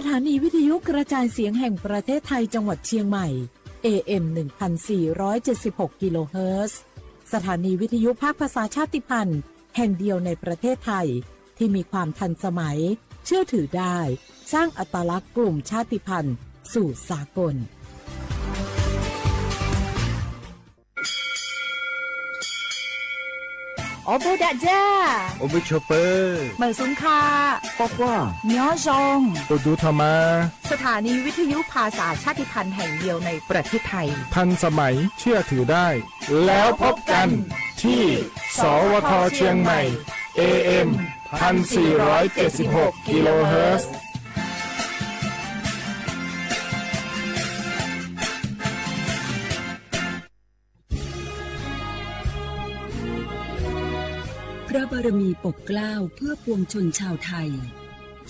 สถานีวิทยุกระจายเสียงแห่งประเทศไทยจังหวัดเชียงใหม่ เอ เอ็ม หนึ่งพันสี่ร้อยเจ็ดสิบหก กิโลเฮิรตซ์ สถานีวิทยุภาคภาษาชาติพันธุ์แห่งเดียวในประเทศไทย ที่มีความทันสมัย เชื่อถือได้ สร้างอัตลักษณ์กลุ่มชาติพันธุ์สู่สากล Ua npuj dam ja, ua npuj tshua pawg, mawm xub kha, quaj quaj, nyob zoo, tus tus tho mas. สถานีวิทยุภาษาชาติพันธุ์แห่งเดียวในประเทศไทย ทันสมัย เชื่อถือได้ แล้วพบกันที่ สวท เชียงใหม่ เอ เอ็ม พันสี่ร้อยเจ็ดสิบหก กิโลเฮิรตซ์ พระบารมีปกเกล้าเพื่อปวงชนชาวไทย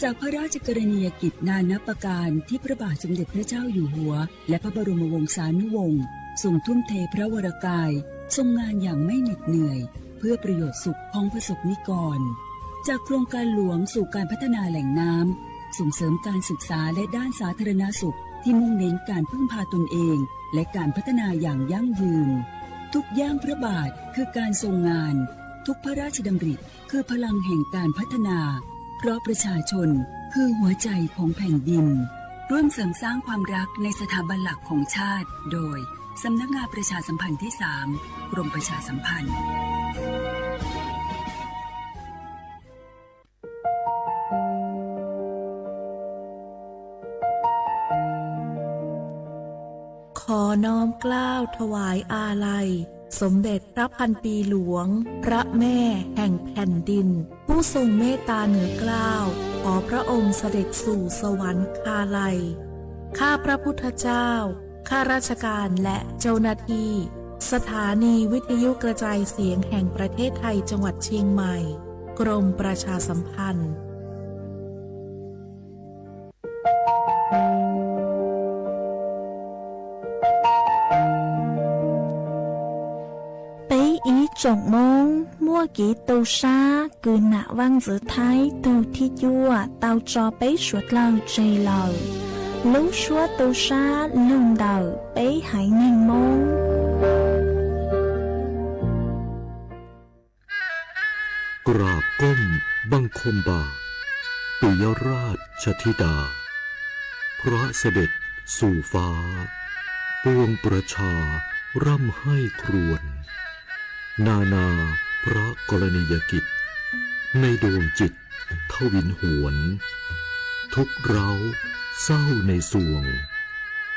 จากพระราชกรณียกิจนานับประการที่พระบาทสมเด็จพระเจ้าอยู่หัว และพระบรมวงศานุวงศ์ทรงทุ่มเทพระวรกาย ทรงงานอย่างไม่เหน็ดเหนื่อย เพื่อประโยชน์สุขของประสบนิกร จากโครงการหลวงสู่การพัฒนาแหล่งน้ำ ส่งเสริมการศึกษาและด้านสาธารณสุขที่มุ่งเน้นการพึ่งพาตนเอง และการพัฒนาอย่างยั่งยืน ทุกย่างพระบาทคือการทรงงาน ทุกพระราชดำริคือพลังแห่งการพัฒนา เพราะประชาชนคือหัวใจของแผ่นดิน ร่วมเสริมสร้างความรักในสถาบันหลักของชาติ โดย สำนักงานประชาสัมพันธ์ที่สาม กรมประชาสัมพันธ์ ขอน้อมเกล้าถวายอาลัย สมเด็จพระพันปีหลวง พระแม่แห่งแผ่นดิน ผู้ทรงเมตตาเหนือเกล้า ขอพระองค์เสด็จสู่สวรรคาลัย ข้าพระพุทธเจ้า ข้าราชการและเจ้าหน้าที่ สถานีวิทยุกระจายเสียงแห่งประเทศไทยจังหวัดเชียงใหม่ กรมประชาสัมพันธ์ Peb ib tsoom Hmoob muaj kev tu sab kws nam Vaaj Ntxwv Thaib tug thib cuaj tau tso peb suav dlawg tseg lawm. Lub suab tu sab lug ntawm peb haiv neeg Hmoob. กราบก้มบังคมบาท ปิยราชธิดา พระเสด็จสู่ฟ้า ปวงประชาร่ำไห้ครวญ นานาพระกรณียกิจ ในดวงจิตทวินหวน ทุกข์ร้าวเศร้าในสวง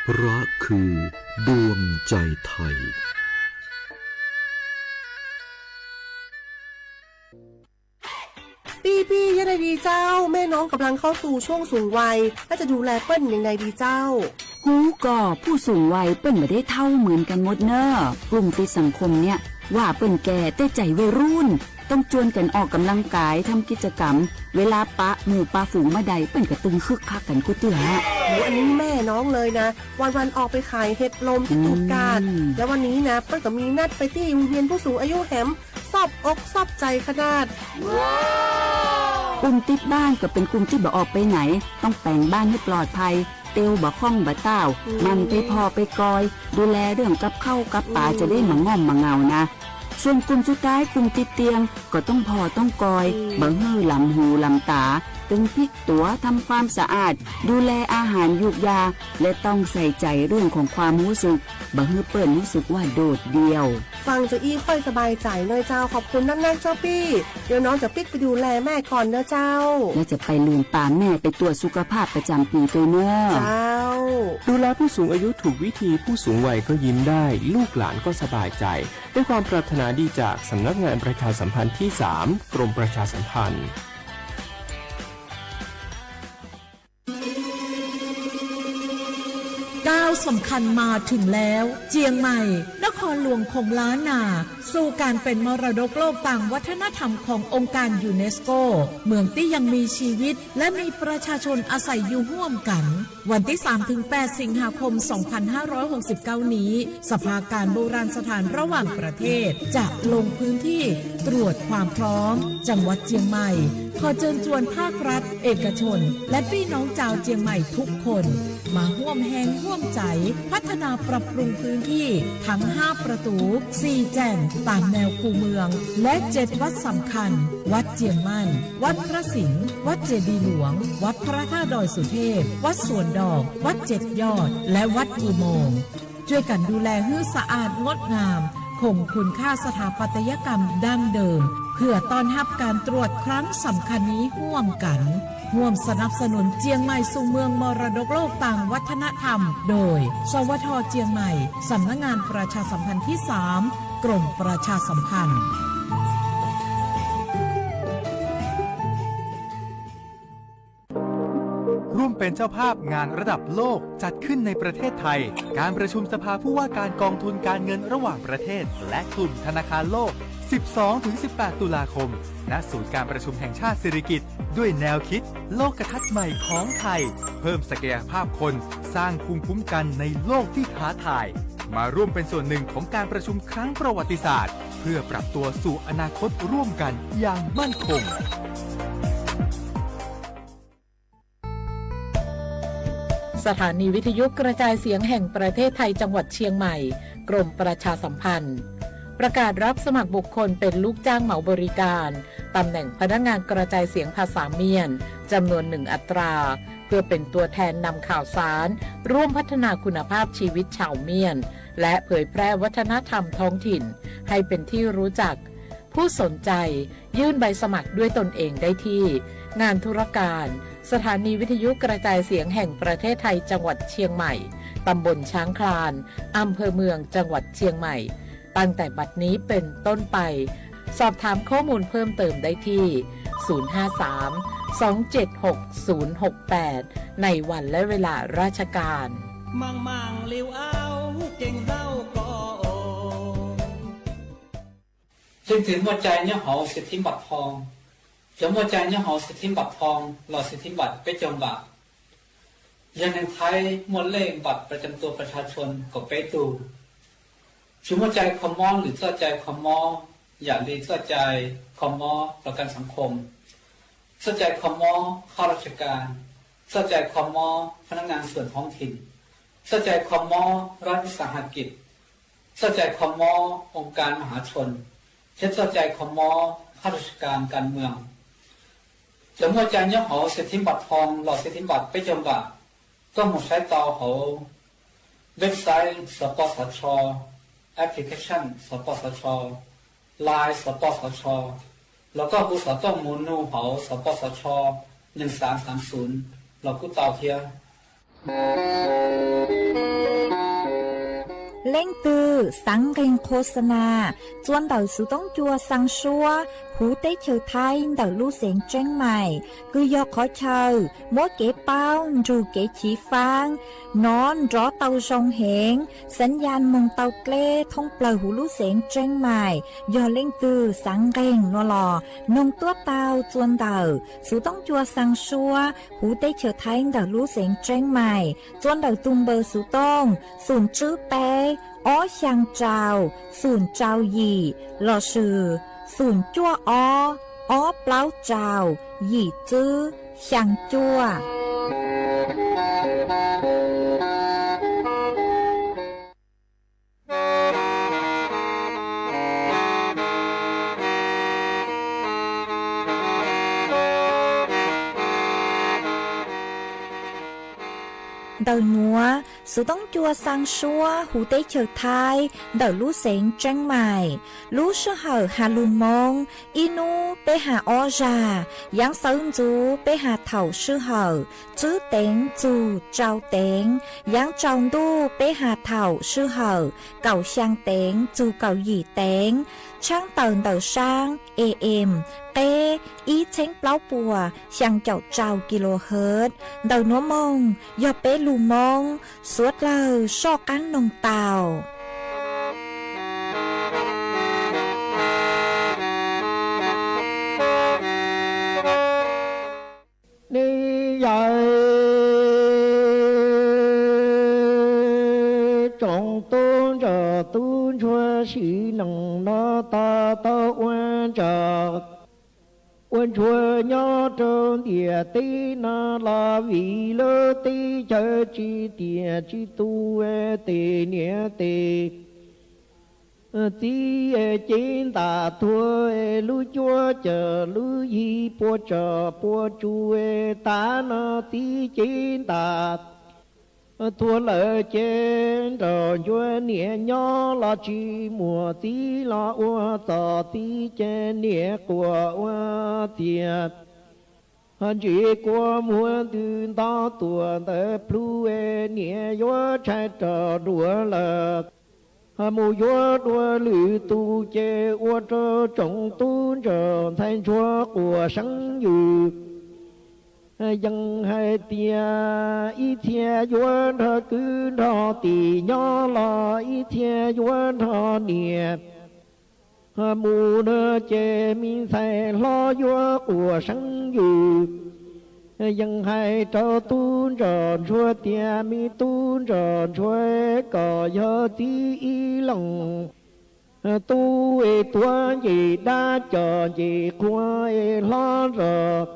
พระคือดวงใจไทย พี่ๆ ยังไงดีเจ้า แม่น้องกำลังเข้าสู่ช่วงสูงวัย แล้วจะดูแลเปิ้ลยังไงดีเจ้า Hub ko, ผู้สูงวัย เปิ้ลบ่ได้เฒ่าเหมือนกันหมดเน่อ กลุ่มติดสังคมเนี่ย ว่าเปิ้ลแก่แต่ใจวัยรุ่น ต้องจวนกันออกกำลังกาย ทำกิจกรรม เวลาปะหมู่ปะฝูงบ่ได้ เปิ้ลก็ตึงคึกคักกันกู้เตื้อ โอ้โห อันนี้แม่น้องเลยนะ วันๆ ออกไปขายเห็ดลมที่ตูบกาด แล้ววันนี้นะ เปิ้ลก็มีนัดไปที่โรงเรียนผู้สูงอายุแหม ซอบอกซอบใจขนาด กลุ่มติดบ้านก็เป็นกลุ่มที่บ่ออกไปไหน ต้องแป๋งบ้านให้ปลอดภัย เตียวบ่ค่องบ่ต้าว หมั่นไปผ่อไปกอย ดูแลเรื่องกับข้าวกับป๋า จะได้บ่ง่อมบ่เหงานะ ส่วนกลุ่มสุดท้าย กลุ่มติดเตียง ก็ต้องผ่อต้องกอย บ่หื้อหลำหูหลำต๋า ตึงพลิกตั๋ว ทำความสะอาด ดูแลอาหารยูกยา และต้องใส่ใจเรื่องของความรู้สึก บ่หื้อเปิ้ลรู้สึกว่าโดดเดี่ยว ฟังจาอี้ค่อยสบายใจหน่อยเจ้า ขอบคุณนักๆ เจ้าปี้ เดี๋ยวน้องจะปิ๊กไปดูแลแม่ก่อนเน่อเจ้า แล้วจะไปลืมปาแม่ไปตรวจสุขภาพประจำปีด้วยเน่อ เจ้า ดูแลผู้สูงอายุถูกวิธี ผู้สูงวัยก็ยิ้มได้ ลูกหลานก็สบายใจ ด้วยความปรารถนาดีจากสำนักงานประชาสัมพันธ์ที่สาม กรมประชาสัมพันธ์ ก้าวสำคัญมาถึงแล้ว เจียงใหม่ นครหลวงของล้านนา สู่การเป็นมรดกโลกตามวัฒนธรรมขององค์การยูเนสโก เมืองตี้ยังมีชีวิต และมีประชาชนอาศัยอยู่ร่วมกัน วันที่สามถึงแปด สิงหาคม สองพันห้าร้อยหกสิบเก้า นี้ สภาการโบราณสถานระหว่างประเทศ จะลงพื้นที่ตรวจความพร้อม จังหวัดเจียงใหม่ ขอเชิญชวนภาครัฐ เอกชน และพี่น้องชาวเชียงใหม่ทุกคน มาร่วมแรงร่วมใจพัฒนาปรับปรุงพื้นที่ทั้งห้าประตู สี่แจ่ม ตามแนวคูเมือง และเจ็ดวัดสำคัญ วัดเจียงมั่น วัดพระสิงห์ วัดเจดีย์หลวง วัดพระธาตุดอยสุเทพ วัดสวนดอก วัดเจ็ดยอด และวัดอุโมงค์ ช่วยกันดูแลให้สะอาดงดงาม คงคุณค่าสถาปัตยกรรมดั้งเดิม เพื่อต้อนรับการตรวจครั้งสำคัญนี้ร่วมกัน ร่วมสนับสนุนเชียงใหม่สู่เมืองมรดกโลกตามวัฒนธรรม โดย สวท เชียงใหม่ สำนักงานประชาสัมพันธ์ที่ สาม กรมประชาสัมพันธ์ ร่วมเป็นเจ้าภาพงานระดับโลกจัดขึ้นในประเทศไทย การประชุมสภาผู้ว่าการกองทุนการเงินระหว่างประเทศ และกลุ่มธนาคารโลก สิบสองถึงสิบแปด ตุลาคม ณ ศูนย์การประชุมแห่งชาติสิริกิติ์ ด้วยแนวคิดโลกทัศน์ใหม่ของไทย เพิ่มศักยภาพคน สร้างภูมิคุ้มกันในโลกที่ท้าทาย มาร่วมเป็นส่วนหนึ่งของการประชุมครั้งประวัติศาสตร์ เพื่อปรับตัวสู่อนาคตร่วมกันอย่างมั่นคง สถานีวิทยุกระจายเสียงแห่งประเทศไทยจังหวัดเชียงใหม่ กรมประชาสัมพันธ์ ประกาศรับสมัครบุคคลเป็นลูกจ้างเหมาบริการ ตำแหน่งพนักงานกระจายเสียงภาษาเมียน จำนวนหนึ่งอัตรา เพื่อเป็นตัวแทนนำข่าวสาร ร่วมพัฒนาคุณภาพชีวิตชาวเมียน และเผยแพร่วัฒนธรรมท้องถิ่น ให้เป็นที่รู้จัก ผู้สนใจ ยื่นใบสมัครด้วยตนเองได้ที่ งานธุรการ สถานีวิทยุกระจายเสียงแห่งประเทศไทยจังหวัดเชียงใหม่ ตำบลช้างคลาน อำเภอเมืองจังหวัดเชียงใหม่ ตั้งแต่บัดนี้เป็นต้นไป สอบถามข้อมูลเพิ่มเติมได้ที่ ศูนย์ห้าสาม สองเจ็ดหก ศูนย์หกแปด ในวันและเวลาราชการ Leej twg muaj cai nyob hauv สิทธิบัตรทอง Cov muaj cai nyob hauv สิทธิบัตรทอง los สิทธิบัตร peb caug npam. Yog neeg Thaib muaj lej บัตรประจำตัวประชาชน kaum peb tug. Tsis muaj cai kho mob lwm txoj cai kho mob, yam li txoj cai kho mob ประกันสังคม, txoj cai kho mob ข้าราชการ, txoj cai kho mob พนักงานส่วนท้องถิ่น, txoj cai kho mob รัฐวิสาหกิจ, txoj cai kho mob องค์การมหาชน, thiab txoj cai kho mob ข้าราชการการเมือง. Cov muaj cai nyob hauv สิทธิบัตรทอง los สิทธิบัตร peb caug npam, koj mus saib tau hauv website สปสช, application สปสช, Line สปสช, los koj kuj xov tooj mus nug hauv สปสช หนึ่งสามสามศูนย์ los kuj tau thiab. Leej twg xaav nqeeg โฆษณา txua ntawm xuv toob cua xaa suab huv teb chaws Thaib ntawm lub xeev Tseeb Maim, kws yog qhov chaw muab kev paub nrug kev chiv faab, nov nrov tau zoo heev, xaav ya moog tau dleb thoob plawg huv lub xeev Tseeb Maim. Yog leej twg xaav nqeeg no los noog tuab tau txua ntawm xuv toob cua xaa suab huv teb chaws Thaib ntawm lub xeev Tseeb Maim, txua ntawm tug npawb xuv tooj xoom tswb peb ob xyaa rau xoom rau yim lossis xoom cuaj ob ob plaub rau yim tswb xyaa cuaj. Ntawm nuav, xuv toob cua xaa suab huv teb chaws Thaib ntawm lub xeev Tseeb Maim. Lub sij hawm has lug Moob, ib nub peb has ob zag, yaav xawv ntxuv peb has thaum sij hawm tswb teev txug rau teev, yaav tsaus ntuj peb has thaum sij hawm kaum xyaa teev txug kaum yim teev, tshaab tawm ntawm saab A M qeb ib txheeb plaub puas xyaa caum rau kilohertz. Ntawm nuav moog yog peb lug Moob, suav dlawg soj qaab noog tau. Nej yawm tsoom tub ntsuag tub ntsuag sim neej no tau tau ua ntsaum. ua ntsuag nyob rau ntiaj teb no los vim lub teb chaws tsis tiam tsis tus, tes niam tes txiv cev ntas tuag, lub cuab cawm lub yig puas tsom puas tsu, tav no txiv cev ntas tuag lawm ces nrog ntsuag niam nyob los tsis muaj txiv los ua txom txiv ces niam quas ua txias. Ho ntsis kua muag ntws nto tuam ntawd plhu, niam yuav tshais rog duav lawm. Ho mus yuav dua lwm tus ces ua rau tsoom tub ntsuag ntxhais ntsuag quas seeb yws yees hais tias ib txhia yuav nrog kwv nrog tij nyob los ib txhia yuav nrog niam mus no ces me ntxhais hlob yuav quas seeb yws yees hais rau tub ntsuag ntsuag tias me tub ntsuag ntsuag, kom yog txiv ib leeg tub es tuav nce dab cov nce qhua es hlob zog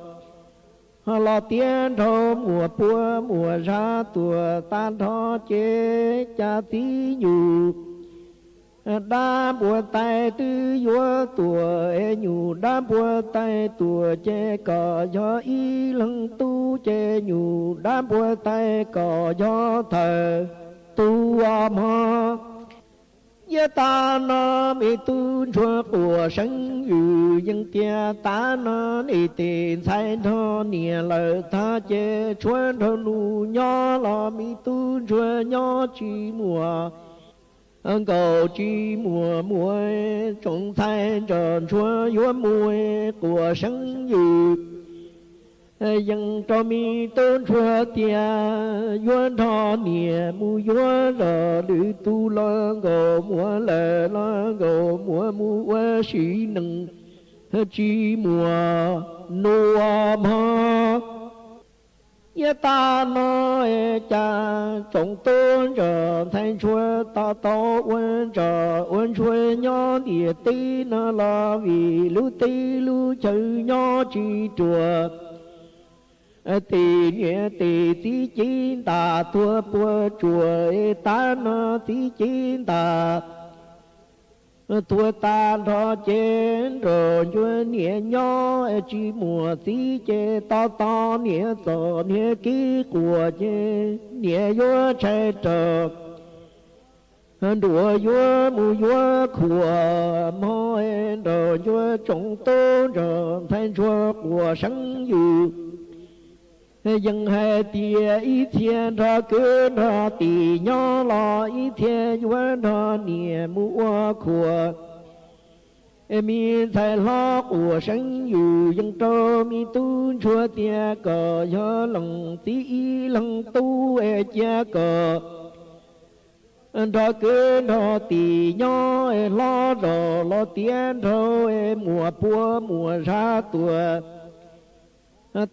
los tiav nrho muas pua muas zab tuam tag nrho ces cas txiv nyuj dab npua tais twb yuav tuam es nyuj dab npua tais tuam ces kom yog ib leeg tub ces nyuj dab npua tais kom yog thawj tub os mog. Yav tag no me tub ntsuag quas seeb yws yees tias tav no nej tes ntxhais nrog niam lawm tag ces tshuav nraug nus nyob los me tub ntsuag nyob tsis muaj nkaus tsis muaj muag, tsoom ntxhais ntsuag ntsuag yuav mus quas seeb yws yees rau me tub ntsuag tias yuav nrog niam mus yuav zog lwm tus los nkaus muag lawm los nkaus muag mus ua sim neej tsis muaj nus mog. Yav tag no cas tsoom tub ntsuag ntxhais ntsuag to taub ua ntsuag ua ntsuag nyob ntiaj teb no los vim lub teb lub chaw nyob tsis ruam. Tes niam tes txiv cev ntas tuag puas tsuam, tav no txiv cev ntas tuag tag nrho ces nrog ntsuag niam nyob tsis muaj txiv ces to to niam txom niam kev quas ces niam yuav tshais rog nruas yuav mus yuav khuam mog, nrog ntsuag tsoom tub ntsuag ntxhais ntsuag quas seeb yws yees hais tias ib txhia nrog kwv nrog tij nyob los ib txhia yuav nrog niam mus ua khuam. Me ntxhais hlob quas seeb yws yees rau me tub ntsuag tias kom yog leej txiv ib leeg tub es cia kom nrog kwv nrog tij nyob hlob zog los tiav nraug muas pua muas zab tuam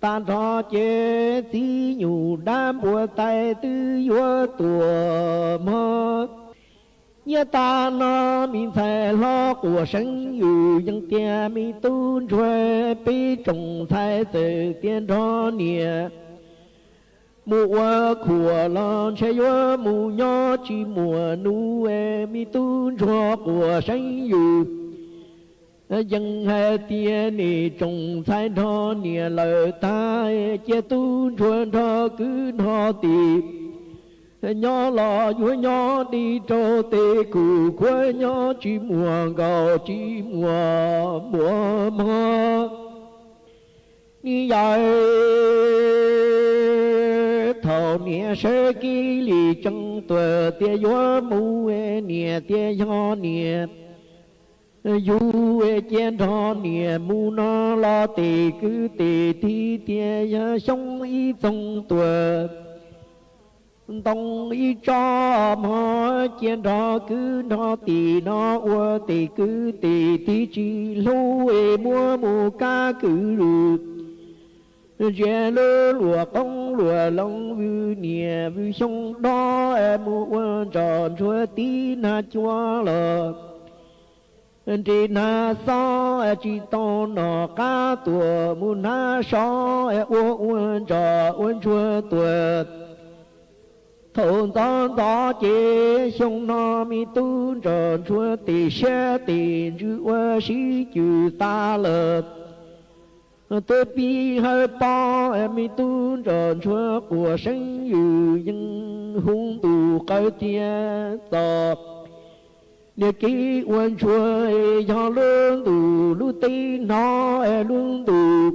tag nrho ces txiv nyuj dab npua tais twb yuav tuam mog. Yav tag no me ntxhais hlob quas seeb yws yees tias me tub ntsuag peb tsoom ntxhais txawm tias nrog niam mus ua khuam los ntshe yuav mus nyob tsis muaj nus. Me tub ntsuag quas seeb yws yees hais tias nej tsoom ntxhais nrog niam lawm tag cia tub ntsuag nrog kwv nrog tij nyob los yuav nyob dim rau tes kuj kuav nyob tsis muaj nkaus tsis muaj muas mog. Niam yawm, thaum niam sawv kev li tseem tuam tias yuav mus, niam tias yog niam yug cia nrog niam mus no los tes kwv tes tij tias yog xyoob ib txoog tuam ntoo ib tsob mog, cia nrog kwv nrog tij no ua tes kwv tes tij tsis hlub es muab mus kab kwv lwm. Ntsia lub luam qoob luam loo vwm niam vwm xyoob dob mus ua ntsos ntsuag tib nag cua los nres hnav xob tsis tau nom, qab tuam mus hnav sov ua ua ntsos ua ntsuag tuam. Thaum ntxov ntxov ces xyoo no me tub ntsos ntsuag tim siab tim ntsws ua sib cws tas lawm. Twb pib hawb pob me tub ntsos ntsuag quas seeb yws yeej hu ntus qawv tiag txom. Niag kev ua ntsuag yog lub ntuj lub teb hnov lub ntuj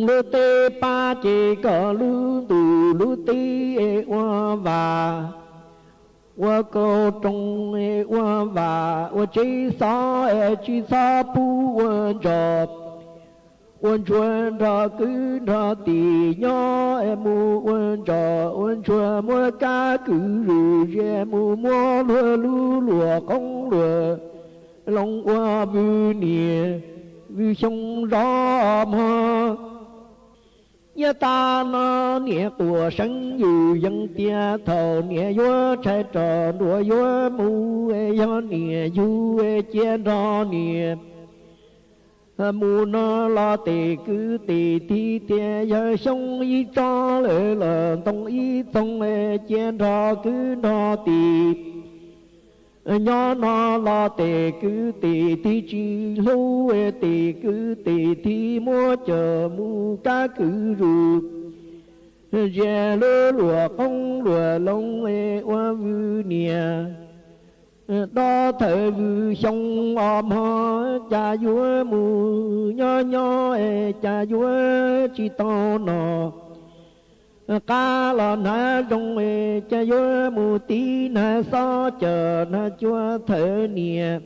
lub teb pab ces kom lub ntuj lub teb ua vam ua kauj rooj ua vam ua tsev xov, tsis txhob pub ua ntsos ua ntsuag nrog kwv nrog tij nyob mus ua ntsos ua ntsuag muab kab kwv zuj zus mus muab luag lub luam qoob luam loo ua vwm niam vwm xyoo zov mog. Nyob tas no niam quas seeb yws yeej tias thaum niam yuav tshais rog nruas yuav mus, yog niam yug cia nrog niam mus no los tes kwv tes tij tias yawg xyoo ib tsob lawm los ntoo ib txoog, cia nrog kwv nrog tij nyob no los tes kwv tes tij tsis hlub, tes kwv tes tij muab coj mus kab kwv zuj zus, zias lub luam qoob luam loo ua vwm niam dob thawm vwm xyoo os mog. Cas yuav mus nyob nyob, cas yuav tsis tau nom, qab los hnav zoo, cas yuav mus tiv hnav xob coj hnav cua thawm niam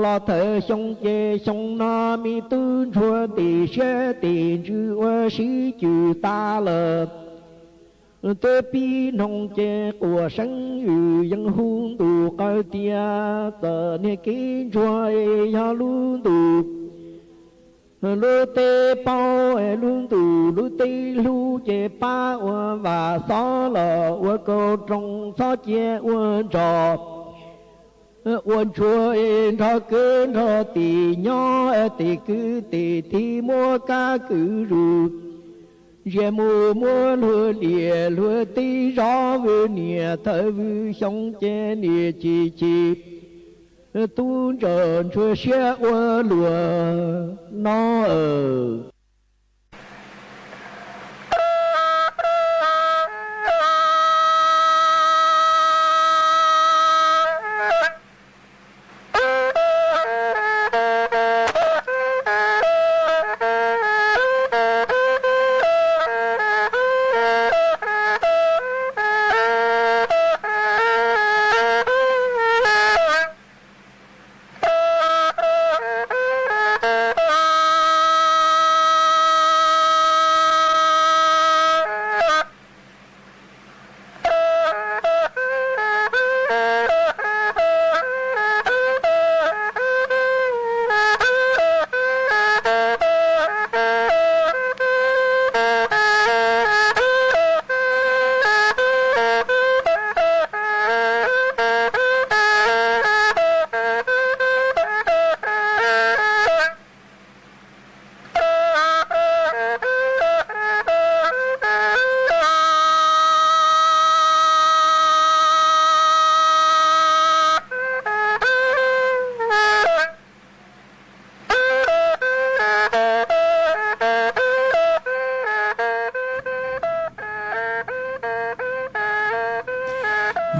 los thawm xyoo ces xyoo no me tub ntsuag tim siab tim ntsws ua sib cws tas lawm. Twb pib hnub ces quas seeb yws yeej hu ntus qawv tiag txom. Niag kev ntsuag yog lub ntuj lub teb paub, lub ntuj lub teb hlub ces pab ua vam xov los ua kauj rooj txhob cia ua ntsos ua ntsuag nrog kwv nrog tij nyob, tes kwv tes tij muab kab kwv zuj zus, zias mus muab luag liam luag teb zov vwm niam thawm vwm xyoo ces niam chim chim tub ntsos ntsuag siab ua luag no.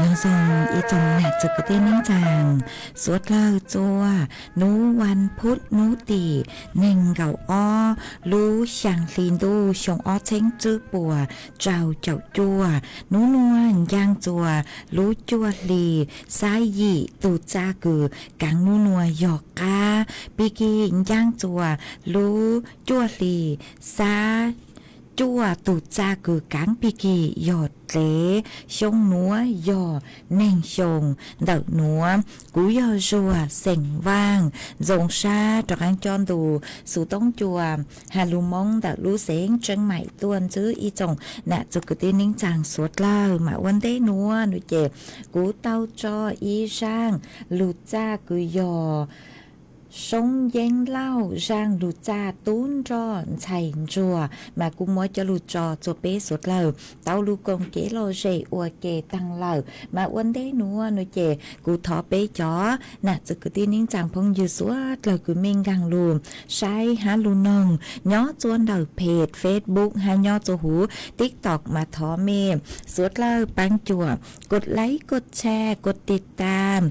Nyob zoo ib tsoom nam txiv kwv tij neej tsaa, suav dlawg txua, nub vas phuv nub tim neeg nkaum ob lub xyaa hli ntuj xyoo ob txheeb tswb puas rau caum cuaj, nub nuav ncaaj txuas lub cuaj hli xab yim tug txaj kws kaav nub nuav yog qaab, pig kig ncaaj txuas lub cuaj hli xab cuaj tug txaj kws kaav pig kig yog dlev xyoob nuav yog neeg xyoos ntawm nuav. Kuv yog Zuag xeem Vaaj, ntxoov sab rov qaab cob ntu xuv toob cua has lug Moob ntawm lub xeev Tseeb Maim tuaj ntsib ib tsoom nam txiv kwv tij neej tsaa suav dlawg. Mas ua ntej nuav nua ces kuv tau tso ib zaaj lug txaj kws yog Soob Yeeb Lauj zaaj lug txaj tub nroj ntxhais ntsuag, mas kuv muab coj lug tso txuas peb suav dlawg tau lug koom kev lom zem ua ke taag lawm. Mas ua ntej nuav nua ces kuv thov peb cov nam txiv kwv tij neej tsaa phooj ywg suav dlawg kws mej nkaag lug saib hab lug noog nyob txuas ntawm peg Facebook hab nyob txuas huv TikTok mas thov mej suav dlawg paab cuam kod like, kod share, kod tiv tam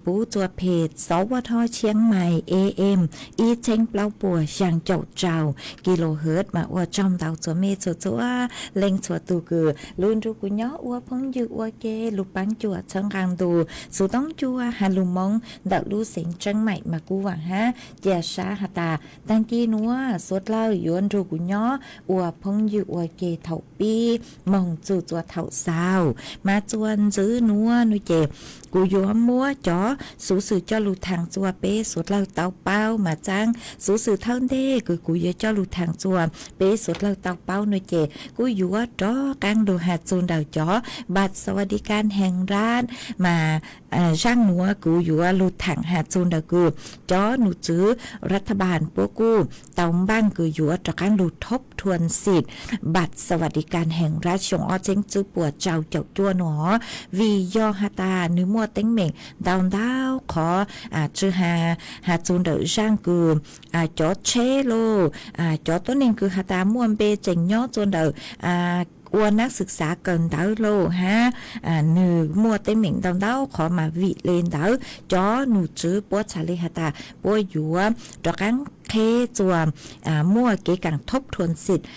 pub txuas peg Sov Vaj Thoj Tshiab Mais A M ib txheeb plaub puas xyaa caum rau kilohertz mas ua tsaug ntau txuas mej txhua txhua leej txhua tug kws lug nrug kuv nyob ua phooj ywg ua ke lug paab cuam txhawb nqaa ntu xuv toob cua has lug Moob ntawm lub xeev Tseeb Maim mas kuv vaam hab cia sab has tas taag kis nuav suav dlawg yuav nrug kuv nyob ua phooj ywg ua ke thaum pib moog txug txuas thaum xaus. Mas txuas ntxiv nuav nua ces kuv yuav muab cov xuv xwm coj lug thaam txuas peb suav dlawg tau paub mas txaam xuv xwm thawj ntej kws kuv yuav coj lug thaam txuas peb suav dlawg tau paub nua ces kuj yuav rov qaab lug has txug ntawm cov บัตรสวัสดิการแห่งรัฐ mas zaaj nuav kuv yuav lug thaam has txug ntawm kws cov num tswv รัฐบาล puab kuj tau npaaj kws yuav rov qaab lug ทบทวนสิทธิ์ บัตรสวัสดิการแห่งรัฐ xyoo ob txheeb tswb puas rau caum cuaj nuav. Vim yog has tas nwg muaj teeb meem ntau ntau qhov, tsi has, has txug ntawm zaaj kws cov tsheb los cov tuab neeg kws has tas muaj npe tseem nyob txuas ntawm ua nab xwm xav kawm ntawv los hab nwg muaj teeb meem ntau ntau qhov mas vim le ntawd cov num tswv puab txhad le has tas puab yuav rov qaab qheb txuas muaj kev kaam ทบทวนสิทธิ์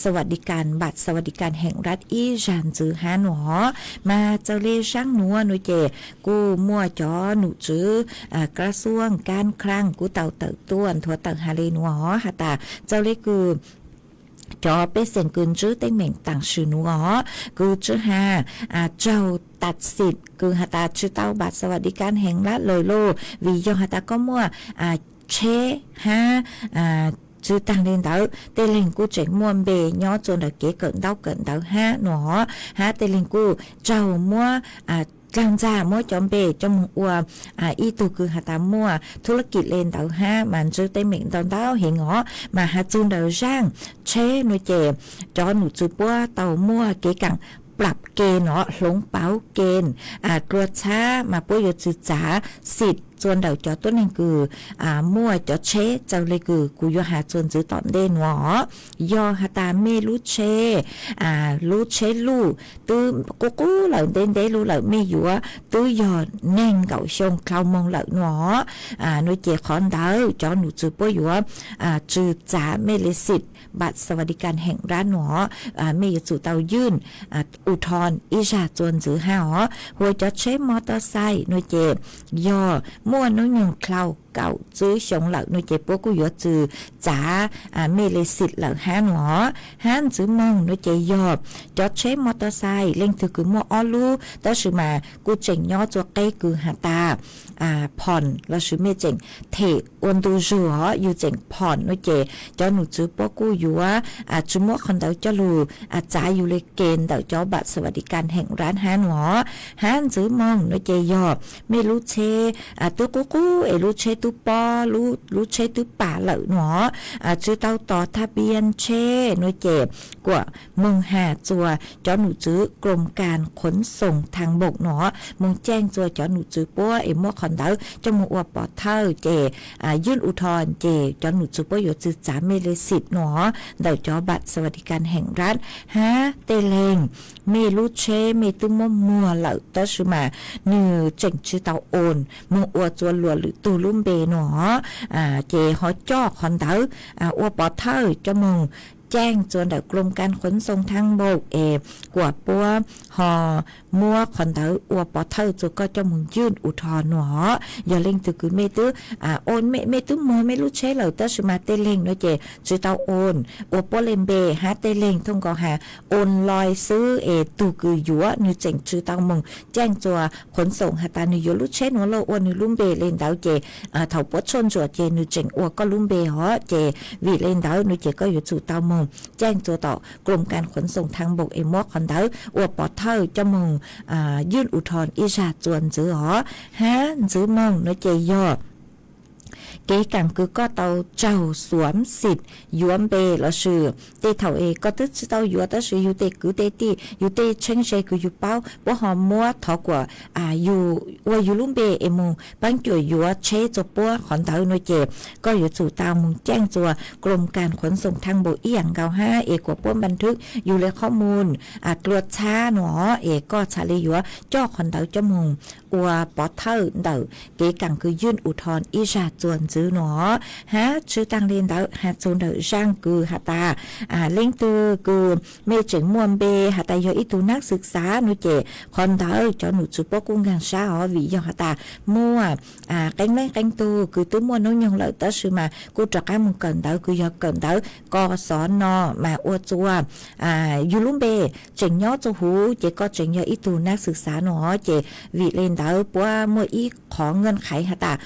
สวัสดิการ บัตรสวัสดิการแห่งรัฐ ib zag ntxiv hab nuav. Mas txawm le zaaj nuav nua ces kuj muaj cov num tswv กระทรวงการคลัง kuj tau tawm tuaj nthuav tawm has le nuav has tas txawm le kws cov pej xeem kws ntsib teeb meem taam sim nuav kws tsi has raug ตัดสิทธิ์ kws has tas tsi tau บัตรสวัสดิการแห่งรัฐ lawm los vim yog has tas koj muaj tsheb hab tsi taag le ntawd tej leeg kuj tseem muaj npe nyob txuas ntawm kev kawm ntaub kawm ntawv hab nuav, hab tej leeg kuj raug muab dlaag ntxag muab cov npe coj moog ua ib tug kws has tas muaj ธุรกิจ le ntawd hab mas ntsib teeb meem ntau ntau heev os. Mas has txug ntawm zaaj tsheb nua ces cov num tswv puab tau muaj kev kaam ปรับเกณฑ์ nuav, hloov pauv kees dlua txhab mas puab yuav tsi txav xim txuas ntawm cov tuab neeg kws muaj cov tsheb txawm le kws kuv yuav has txuas ntxiv tom ntej nuav. Yog has tas mej lub tsheb, lub tsheb luj twb qub qub lawm, ntev ntev lug lawm, mej yuav twb yog neeg nkaum xyoo dlhau moog lawm nuav, nua ces qhov ntawd cov num tswv puab yuav tsi txav mej le xim บัตรสวัสดิการแห่งรัฐ nuav, mej yuav tsum tau ยื่นอุทธรณ์ ib zag txuas ntxiv hab os. Hu ua cov tsheb มอเตอร์ไซค์ nua ces yog muaj nub nyoog dlhau kaum tswb xyoo lawm nua ces puab kuj yuav tsi txav mej le xim lawm hab nuav. Hab ntxiv moog nua ces yog cov tsheb มอเตอร์ไซค์ leej twg kws muaj ob lub tab sis mas kuj tseem nyob txuas qeb kws has tas ผ่อน lossis mej tseem them ua ntu zug os, yug tseem ผ่อน nua ces cov num tswv puab kuj yuav tsi muab qhov ntawd coj lug txav yug le kees ntawm cov บัตรสวัสดิการแห่งรัฐ hab nuav. Hab ntxiv moog nua ces yog mej lub tsheb twb qub qub es lub tsheb twb pob, lub tsheb twb pam lawm nuav, tsi tau tos ทะเบียน tsheb nua ces kuas moog has txuas cov num tswv กรมการขนส่งทางบก nuav, moog caaj txuas cov num tswv puab es muab qhov ntawd coj moog ua pov thawj ces ยื่นอุทธรณ์ ces cov num tswv puab yuav tsi txav mej le xim nuav ntawm cov บัตรสวัสดิการแห่งรัฐ. Hab tej leeg mej lub tsheb mej twb muab muag lawm tab sis mas nwg tseem tsi tau โอน moog ua txuas luas lwm tug lub npe nuav, ces ho coj qhov ntawd ua pov thawj coj moog caaj txuas ntawm กรมการขนส่งทางบก es kuas puab ho muab qhov ntawd ua pov thawj txuas koj coj moog ywj u thoo no. Yog leej twg kws mej twb, mej twb muag mej lub tsheb lawm tab sis mas tej leeg no ces tsi tau oon ua puab le npe hab tej leeg thooj nkaus has oon loi xwb es tug kws yuav nwg tseem tsi tau moog caaj txuas khuv xoom has tas nwg yuav lub tsheb nuav lug ua nwg lub npe le ntawd ces thaum puab tshuaj ntsuam ces nwg tseem ua koj lub npe hov ces vim le ntawd no ces koj yuav tsum tau moog caaj txuas tom krom kas khuv xoom thaj npaum es muab qhov ntawd ua pov thawj coj moog ywj u thoo ib zag txuas ntxiv hov. Hab ntxiv moog no ces yog kev kaam kws koj tau tsaug xuam xim yuav npe lossis tej thaum es koj twb tsi tau yuav tab sis yug tej kwv tej tij yug tej tsheb ze kws yug paub puab ho muab thov kuas yug ua yug lub npe es moog paab cuam yuav tsheb txuas puab qhov ntawd no ces koj yuav tsum tau moog caaj txuas krom kas khuv xoom thaj npaum ib yaam nkaus hab es kuas puab npa thwb yug le qhob mus dlua txhab no es koj txhaj le yuav coj qhov ntawd coj moog ua pov thawj ntawm kev kaam kws ywj u thoo ib zag txuas ntxiv no. Hab tsi taag le ntawd has txug ntawm zaaj kws has tas leej twg kws mej tseem muaj npe has tas yog ib tug nab xwm xav no ces qhov ntawd cov num tswv puab kuj nkaag sab hov vim yog has tas muaj qee leej qee tug kws twb muaj nub nyoog lawm tab sis mas kuj rov qaab moog kawm ntawv kws yog kawm ntawv kos xov no mas ua txuas yug lub npe tseem nyob txuas huv ces koj tseem yog ib tug nab xwm xav no ces vim le ntawd puab muaj ib qhov ngan qhaiv has tas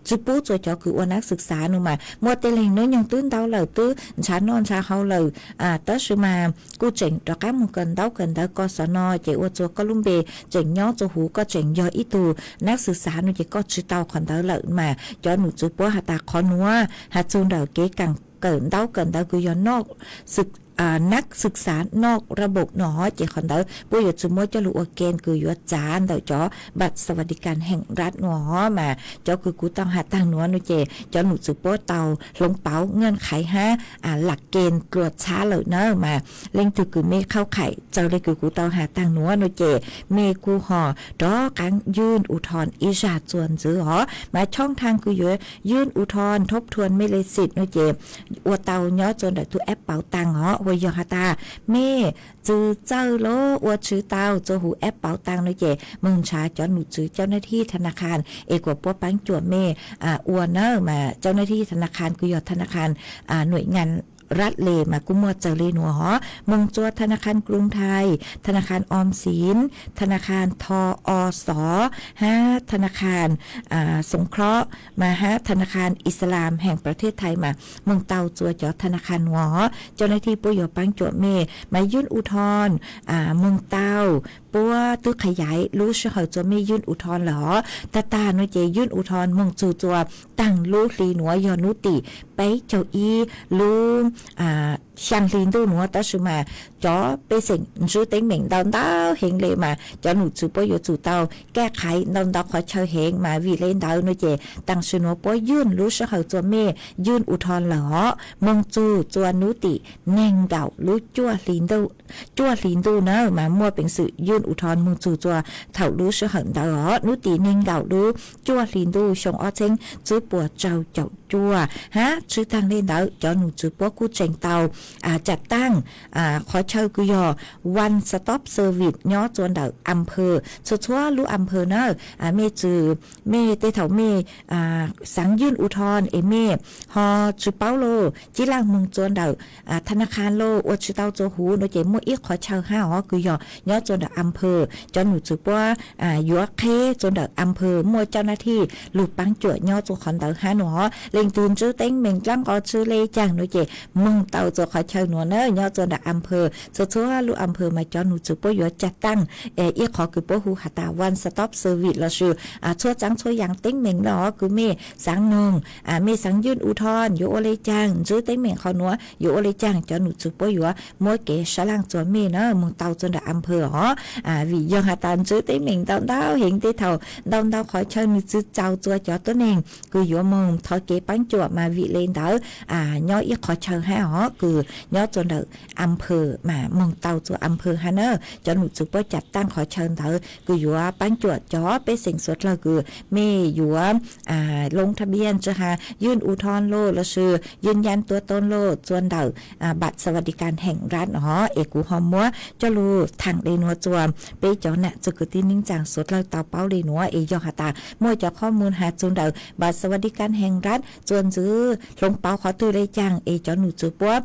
tsi pub txuas cov kws ua nab xwm xav no mas muaj tej leeg nub nyoog twb ntau lawm twb ntshaw noj ntshaw haus lawm tab sis mas kuj tseem rov qaab moog kawm ntaub kawm ntawv kos xov no ces ua txuas koj lub npe tseem nyob txuas huv koj tseem yog ib tug nab xwm xav no ces koj tsi tau qhov ntawd lawm mas cov num tswv puab has tas qhov nuav has txug ntawm kev kaam kawm ntaub kawm ntawv kws yog nab xwm xav noj rab npaum no ces qhov ntawd puab yuav tsi muab coj lug ua kem kws yuav txav ntawm cov npam xas vas di kas heem nrad no mas cov kws kuv tau has taag nuav no ces cov num tswv puab tau hloov pauv ngan qhaiv hab lam kem dlua txhab lawm na mas leej twg kws mej qhauj qhaim txawg le kws kuv tau has taag nuav no ces mej kuj ho rov qaab ywj u thoo ib zag txuas ntxiv hov mas choob thaaj kws yuav ywj u thoo thoob thuam mej le xim no ces ua tau nyob txuas ntawm tug app pauv taag hov uas yog has tas mej txwv txawj lug ua tsi tau txuas huv app pauv taag no ces moog nrhav cov num tswv cau nav thij tha na kha es kuas puab paab cuam mej ua na mas cau nav thij tha na kha kws yog tha na kha nuam ngan rab le mas kuj muaj txawg le nuav hov moog txuas tha na kha kruv thai, tha na kha om xiv, tha na kha tho o xov hab tha na kha xoov khlob mas hab tha na kha ixalam heem pas thej thai mas moog tau txuas cov tha na kha nuav hov cau nav thij puab yuav paab cuam mej mas ywj u thoo moog tau puab twb qha yaiv lub sij hawm txuas mej ywj u thoo lawm hov tag tag no ces ywj u thoo moog txug txuas taag lub hli nuav yog nub tim peb caug ib lub xyaa hli ntuj nuav tab sis mas cov pej xeem ntswb teeb meem ntau ntau heev le mas cov num tswv puab yuav tsum tau kaj qhaiv ntau ntau qhov chaw heev mas vim le ntawd no ces taam sim nuav puab ywj lub sij hawm txuas mej ywj u thoo lawm hov moog txug txuas nub tim neeg nkaum lub cuaj hli ntuj na mas muaj peev xwm ywj u thoo moog txug txuas thaum lub sij hawm ntawd hov nub tim neeg nkaum lub cuaj hli ntuj xyoo ob txheeb tsib puas rau caum cuaj hab tsi taag le ntawd cov num tswv puab kuj tseem tau cam taaj qhov chaw kws yog one stop service nyob txuas ntawm am pha txhua txhua lub am pha na mej txwv mej tej thaum mej xaav ywj u thoo es mej ho tsi paub lauj cib laj moog txuas ntawm tha na kha lauj ua tsi tau txuas huv no ces muaj ib qhov chaw hab hov kws yog nyob txuas ntawm am pha cov num tswv puab yuav qheb txuas ntawm am pha muaj cau nav thij lug paab cuam nyob txuas qhov ntawd hab no hov leej twg ntswb teeb meem dlaab nqo tsw le caag no ces moog tau txuas qhov chaw nuav na nyob txuas ntawm am pha txhua txhua lub am pha mas cov num tswv puab yuav cam taaj ib qhov kws puab hu has tas one stop service lossis txhua txaav txhua yaam teeb meem lug kws mej xaav noog mej xaav ywj u thoo yuav ua le caag ntswb teeb meem qhov nuav yuav ua le caag cov num tswv puab yuav muab kev sab laj txuas mej na moog tau txuas ntawm am pha hov vim yog has tas ntswb teeb meem ntau ntau heev tej thaum ntau ntau qhov chaw nwg tsi txaus txuas cov tuab neeg kws yuav moog thov kev paab cuam mas vim le ntawd nyob ib qhov chaw hab os, kws nyob txua ntawm a phw mas moog tau txua a phw hab na. Cov num txwv puab ca taaj qhov chaw ntawd kws yuav paab cuam cov pej xeem suav dlawg kws mej yuav loob thaj biaj tsi has yws u thoo lug lossis yws nyaj tua too lug txua ntawm npam xas vas di kas heem nrad os. Es kuv ho muab coj lug thaam le nuav txua peb cov nam txwg kwv tij neej tsaa suav dlawg tau paub le nuav. Es yog has tas muaj cov qhov mus has txug ntawm npam xas vas di kas heem nrad txua ntxwv hloov pauv qhov twg le caag es cov num txwv puab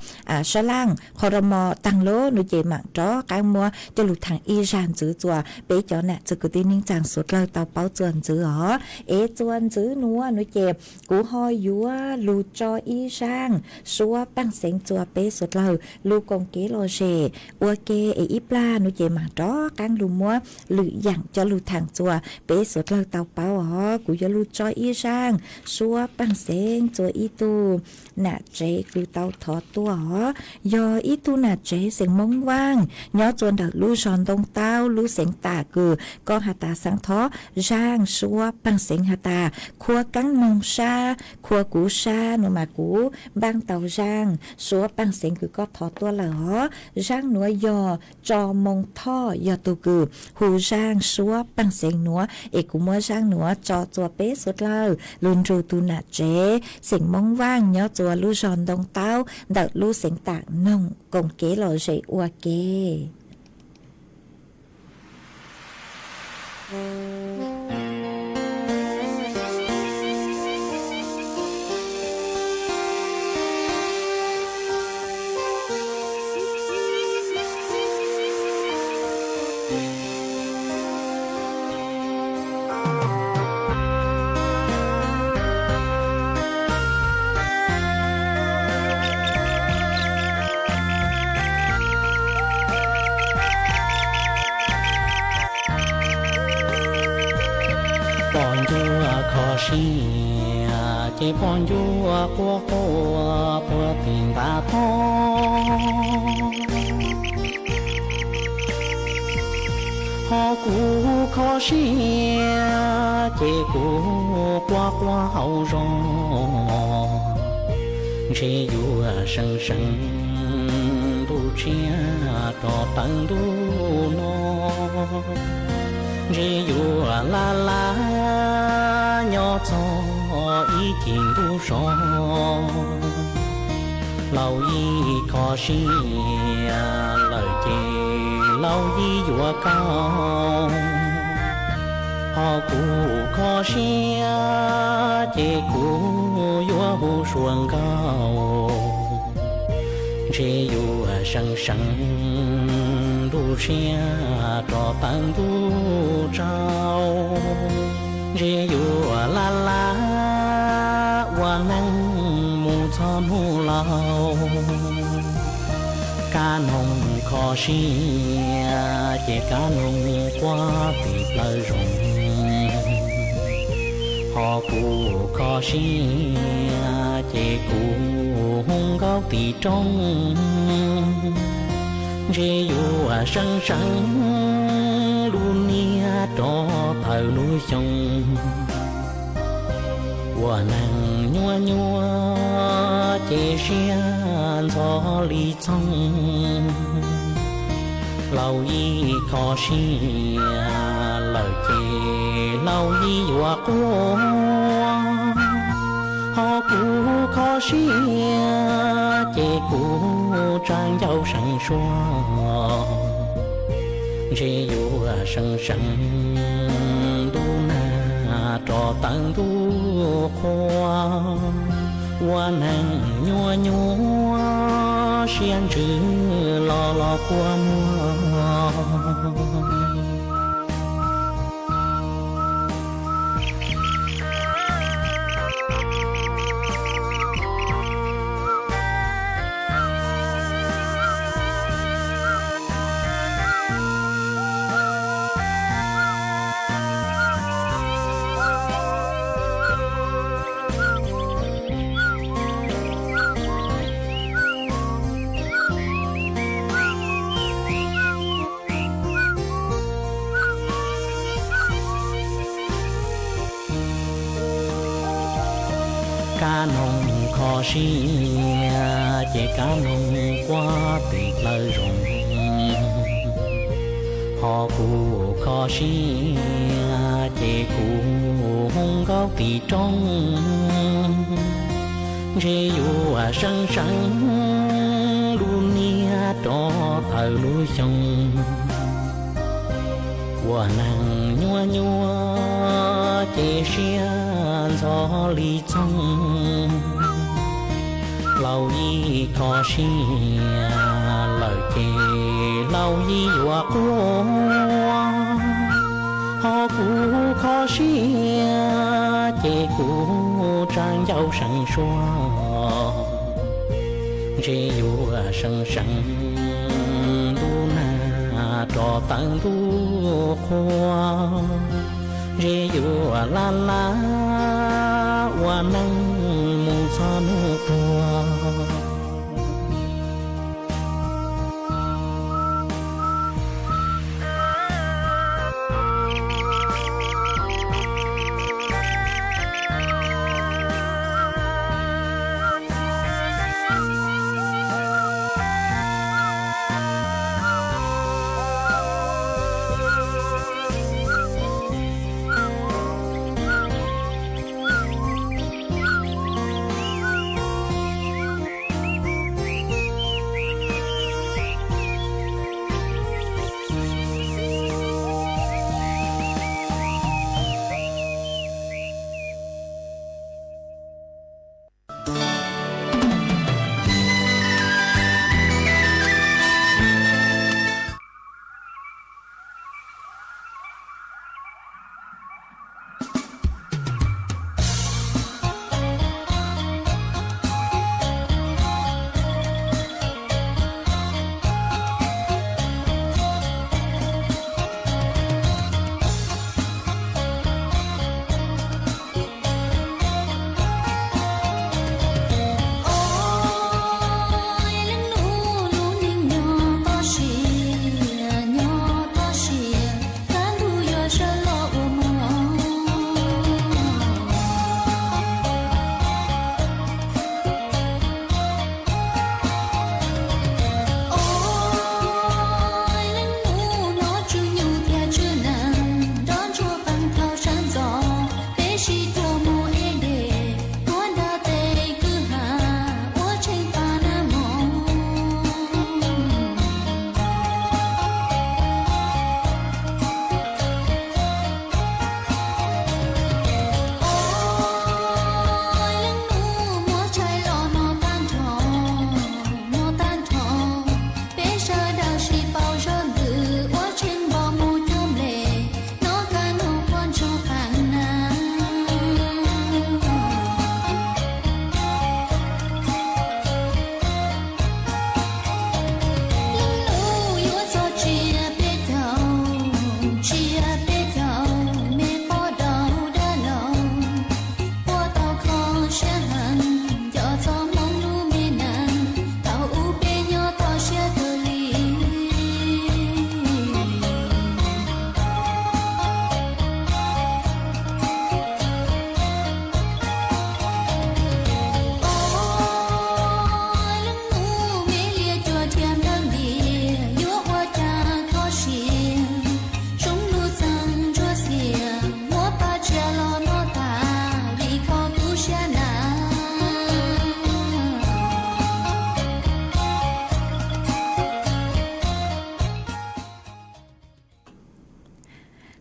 sab laaj qhov rau mos taag lug nuav ces maam rov qaab muab coj lug thaam ib zag ntxwv txua peb cov nam txwg kwv tij neej tsaa suav dlawg tau paub txua ntxwv os. Es txua ntxwv nuav nuav ces kuv ho yuav lug tso ib zaaj suab paaj xeev txua peb suav dlawg lug koom kev lom zem ua ke. Es ib plag nuav ces maam rov qaab lug muab lwm yaam coj lug thaam txua peb suav dlawg tau paub os. Kuv yuav lug tso ib zaaj suab paaj xeev txua ib tug nam tsev kws tau thov tuaj os. Yog ib tug nam tsev xeem Moob Vaaj nyob txua ntawm lub zog Ntoo Taub lub xeev Tam kws koj has tas xaav thov zaaj suab paaj xeev has tas khua kaab moog sab khua kuv sab nuav mas kuv npaaj tau zaaj suab paaj xeev kws koj thov tuaj lawm os. Zaaj nuav yog Tso Moo Thoj yog tug kws hu zaaj suab paaj xeev nuav. Es kuv muab zaaj nuav tso txua peb suav dlawg lug nrug tug nam tsev xeem Moob Vaaj nyob txua lub zog Ntoo Taub ntawm lub xeev Tam noog koom kev lom zem ua ke. Poj ncua kho siab ces poj ncua quaj quaj puag tim ntav tog. Ho kuv kho siab ces kuv quaj quaj hauv zog. Ntshe yuav seev seev ntuj tshiab rov tawm ntuj no. Ntshe yuav laj laj nyob txog ib cim ntuj so. Laus yij kho siab lawm ces laus yij yuav kaum. Ho kuv kho siab ces kuv yuav hu suav nkaus. Ntshe yuav seev seev ntuj tshiab rov tawm ntuj tsaus. Ntshe yuav laj laj ua neej mus txog hnub laus. Kab noog kho siab ces kab noog quaj tim plawv zos. Ho kuv kho siab ces kuv hu nkaus tim roob. Ntshe yuav seev seev lub niag rov tawm lub xyoo. Ua neeg nyuaj nyuaj ces siab ntxhov li txhooj. Laus yij kho siab lawm ces laus yij yuav quaj. Ho kuv kho siab ces kuv tsa ncauj seev suab. Ntshe yuav seev seev ntuj nag rov tawm ntuj qhua. Ua neeg nyuaj nyuaj siab ntsws los los kua muag. Kho siab ces kab noog quaj tim plawv zoov, ho kuv kho siab ces kuv hu nkauj tim roob. Ntshe yuav seev seev lub niag rov tawm lub xyoo, ua neeg nyuaj nyuaj ces siab ntxhov li txoog. Laus yij kho siab lawm ces laus yij yuav quaj, ho kuv kho siab ces kuv tsa ncauj seev suab. Ntshe yuav seev seev ntuj nag rov tawm ntuj qhua, ntshe yuav laj laj ua neej mus txog hnub tuag.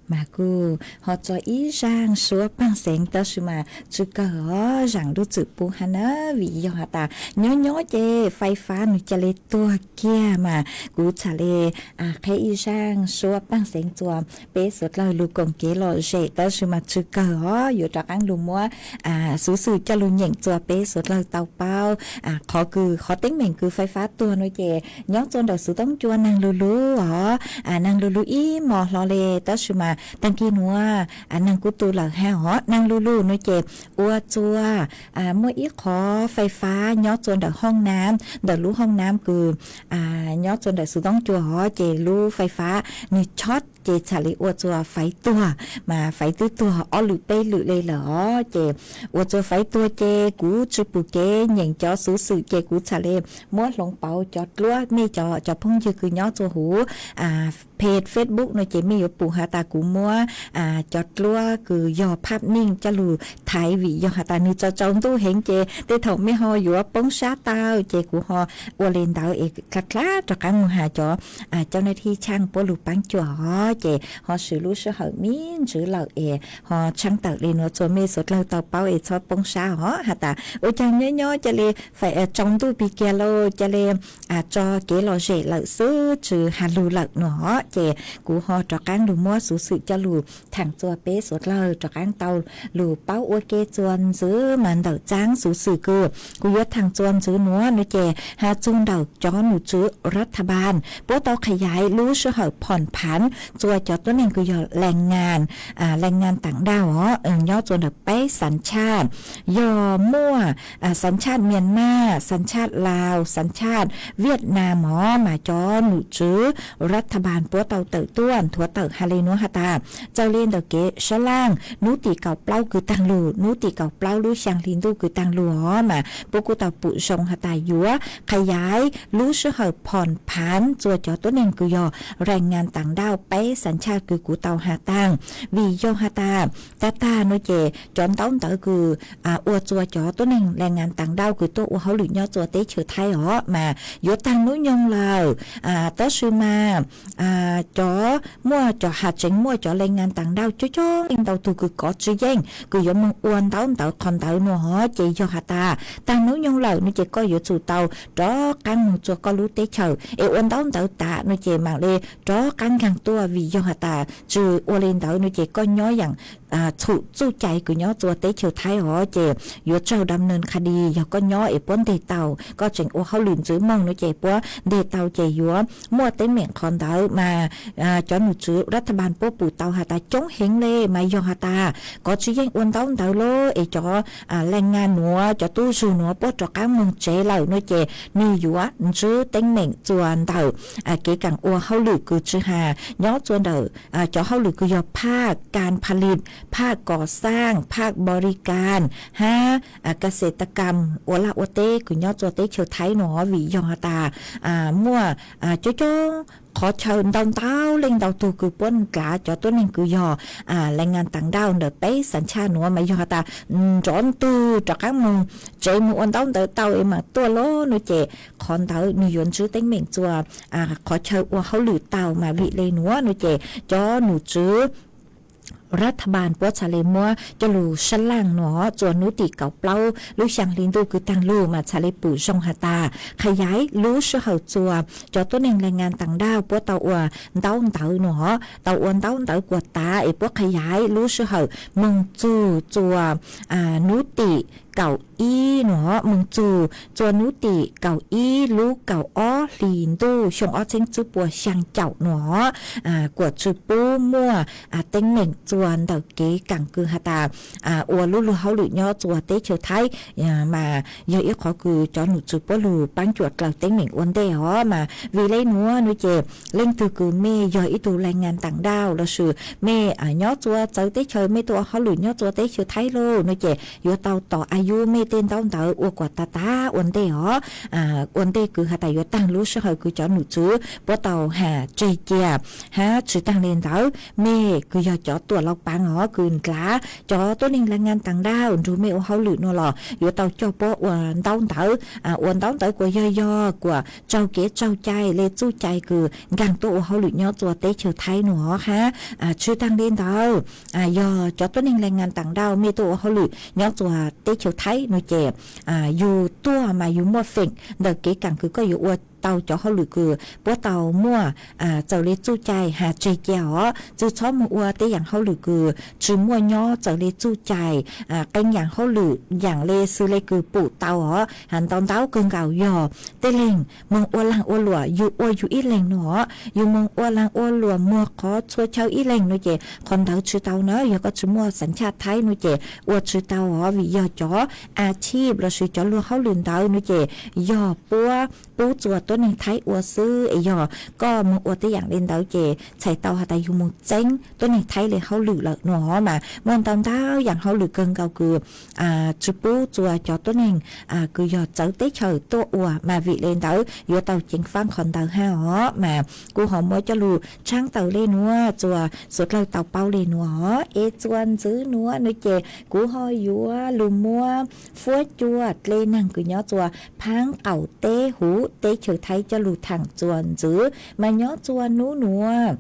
Mas kuj ho tso ib zaaj suab paaj xeev tab sis mas tsw kawg os, zaam lub txim pub hab na, vim yog has tas nyob nyob ces fais fab nws ca le tuag kiag mas kuv txhad le qheb ib zaaj suab paaj xeev txuas peb suav dlawg lug koom kev lom zem tab sis mas tsw kawg os, yuav rov qaab lug muab xuv xwm coj lug nyeem txuas peb suav dlawg tau paub. Qhov kws qhov teeb meem kws fais fab tuag no ces nyob txuas ntawm xuv toob cua naag lug lug os, naag lug lug ib hmos hlo le tab sis mas Tag kis nuav neeg kuv tu lawm has hov, neeg lug lug nuav ces ua txua muaj ib qhov fais fab nyob txua ntawm hooj nam, ntawm lub hooj nam kws nyob txua ntawm xuv toob cua hov ces lub fais fab nwg chob ces txhad le ua txua faiv tuag, mas faiv twb tuag ob lwm peb lwm le lawm os. Ces ua txua faiv tuag ces kuv tsi pum kev nyeem cov xuv xwm ces kuv txhad le muab hloov pauv cov dluab. Mej cov phooj ywg kws nyob txua huv page Facebook nuav ces mej yuav pum has tas kuv muab cov dluab kws yog phaj neej coj lug thaiv vim yog has tas nwg tsaus tsaus ntuj heev ces tej thaum mej ho yuav poob sab tau ces kuv ho ua le ntawd es dlha dlha rov qaab moog has cov cau nav thi tshaaj puab lug paab cuam hov ces ho swv lub sij hawm me ntswv lawm es ho tshaab tawm le nuav txua mej suav dlawg tau paub es txhob poob sab hov has tas ua caag nyob nyob ca le fais tsaus ntuj pig kiag lauj, ca le tso kev lom zem lawm xwb tsi has lug lawm nuav hov ces kuv ho rov qaab lug muab xuv xwm coj lug thaam txua peb suav dlawg rov qaab tau lug paub ua ke txua ntxiv. Mas ntawm txaab xuv xwm kws kuv yuav thaam txua ntxiv nuav nuav ces has txug ntawm cov num tswv รัฐบาล puab tau qha yaiv lub sij hawm phom phav txua cov tuab neeg kws yog แรงงาน แรงงานต่างด้าว os nyob txua ntawm peb สัญชาติ yog muaj สัญชาติ Myanmar, สัญชาติ Laos, สัญชาติ Vietnam os. Mas cov num tswv รัฐบาล puab tau tawm tuaj nthuav tawm has le nuav has tas txawm le ntawm kev sab laaj nub tim kaum plaub kws taag lug, nub tim kaum plaub lub xyaa hli ntuj kws taag lug os mas puab kuj tau pum zoo has tas yuav qha yaiv lub sij hawm phom phav txua cov tuab neeg kws yog แรงงานต่างด้าว peb สัญชาติ kws kuv tau has taag. Vim yog has tas tag tag nuav ces cov ntaub ntawv kws ua txua cov tuab neeg แรงงานต่างด้าว kws tuaj ua hauj lwm nyob txua teb chaws Thaib os mas yuav taag nub nyoog lawm. Tab sis mas cov muaj cov has tseev muaj cov แรงงานต่างด้าว coob coob leej ntau tug kws kov tsi yeej kws yuav moog ua ntaub ntawv qhov ntawd nuav hov ces yog has tas taag nub nyoog lawm nuav ces koj yuav tsum tau rov qaab moog txua koj lub teb chaws es ua ntaub ntawv tas nuav ces maam le rov qaab nkaag tuaj. Vim yog has tas tsi ua le ntawd nuav ces koj nyob yaam txhum txuj cai kws nyob txua teb chaws Thaib hov ces yuav raug ดำเนินคดี yog koj nyob es puab nteg tau, koj tseem ua hauj lwm ntxiv moog nuav ces puab nteg tau ces yuav muaj teeb meem qhov ntawd mas cov num tswv รัฐบาล puab pum tau has tas coob heev le mas yog has tas kov tsi yeej ua ntaub ntawv lawm es cov แรงงาน nuav, cov tub zug nuav puab rov qaab moog tsev lawm nuav ces nwg yuav ntsib teeb meem txua ntawm kev kaam ua hauj lwm kws tsi has nyob txua ntawm cov hauj lwm kws yog ภาคการผลิต, ภาคก่อสร้าง, ภาคบริการ hab เกษตรกรรม ua laj ua teb kws nyob txua teb chaws Thaib nuav. Vim yog has tas muaj coob coob qhov chaw ntau ntau leej ntau tug kws puab ndlav cov tuab neeg kws yog แรงงานต่างด้าว ntawm peb สัญชาติ nuav mas yog has tas nrov ntug rov qaab moog tsev moog ua ntaub ntawv tau es maam tuaj lawm nuav ces qhov ntawd nwg yuav ntsib teeb meem txua qhov chaw ua hauj lwm tau mas vim le nuav nuav ces cov num tswv รัฐบาล puab txhad le muab coj lug sab laaj nuav txua nub tim kaum plaub lub xyaa hli ntuj kws taag lug mas txhad le pum zoo has tas qha yaiv lub sij hawm txua cov tuab neeg แรงงานต่างด้าว puab tau ua ntaub ntawv nuav hov, tau ua ntaub ntawv kuas tav es puab qha yaiv lub sij hawm moog txug txua nub tim kaum ib nuav hov, moog txug txua nub tim kaum ib lub kaum ob hli ntuj xyoo ob txheeb tsib puas xyaa caum nuav hov, kuas tsi pub muaj teeb meem txua ntawm kev kaam kws has tas ua lub lug hauj lwm nyob txua teb chaws Thaib mas yog ib qhov kws cov num tswv puab lug paab cuam dlaws teeb meem ua ntej hov. Mas vim le nuav nuav ces leej twg kws mej yog ib tug แรงงานต่างด้าว lossis mej nyob txua txawv teb chaws mej tuaj ua hauj lwm nyob txua teb chaws Thaib lawm nuav ces yuav tau tos อายุ mej tej ntaub ntawv ua kuas tav tav ua ntej hov, ua ntej kws has tas yuav taag lub sij hawm kws cov num tswv puab tau has tseg cia. Hab tsi taag le ntawd, mej kws yog cov tuam laus pav hov kws ndlav cov tuab neeg แรงงานต่างด้าว nrug mej ua hauj lwm nuav los yuav tau coj puab ua ntaub ntawv, ua ntaub ntawv kuas yog yog kuas raug kev raug cai le txuj cai kws nkaag tuaj ua hauj lwm nyob txua teb chaws Thaib nuav hov hab tsi taag le ntawd, yog cov tuab neeg แรงงานต่างด้าว mej tuaj ua hauj lwm nyob txua teb chaws Thaib nuav ces yug tuaj mas yug muaj feem ntawm kev kaam kws koj yuav ua tau cov hauj lwm kws puab tau muaj txawm le txuj cai has tseg cia os. Tsi txhob moog ua tej yaam hauj lwm kws tsi muaj nyob txawm le txuj cai, qee yaam hauj lwm yaam le xws le kws pum tau os, has ntau ntau kawg nkaus yog tej leeg moog ua laag ua luam yug ua yug ib leeg nua os, yug moog ua laag ua luam muag qhov txhua chaw ib leeg nua ces qhov ntawd tsi tau na. Yog koj tsi muaj xav chaj Thaib nua ces ua tsi tau os, vim yog cov a chij lossis cov luag hauj lwm ntawd nua ces yog puab pub txuas tuab neeg Thaib ua xwb. Es yog koj moog ua tej yaam le ntawd ces txhais tau has tas yug moog txeeb tuab neeg Thaib le hauj lwm lawm nua os. Mas muaj ntau ntau yaam hauj lwm kawg nkaus kws tsi pub txuas cov tuab neeg kws yog txawv teb chaws tuaj ua, mas vim le ntawd yuav tau ceev faab qhov ntawd hab os. Mas kuv ho muab coj lug tshaab tawm le nuav txuas suav dlawg tau paub le nuav os. Es txuas ntxiv nuav nua ces kuv ho yuav lug muab fuab cua dle naag kws nyob txuas phaab qaum teb huv teb chaws Thaib coj lug thaam txuas ntxiv. Mas nyob txuas nub nuav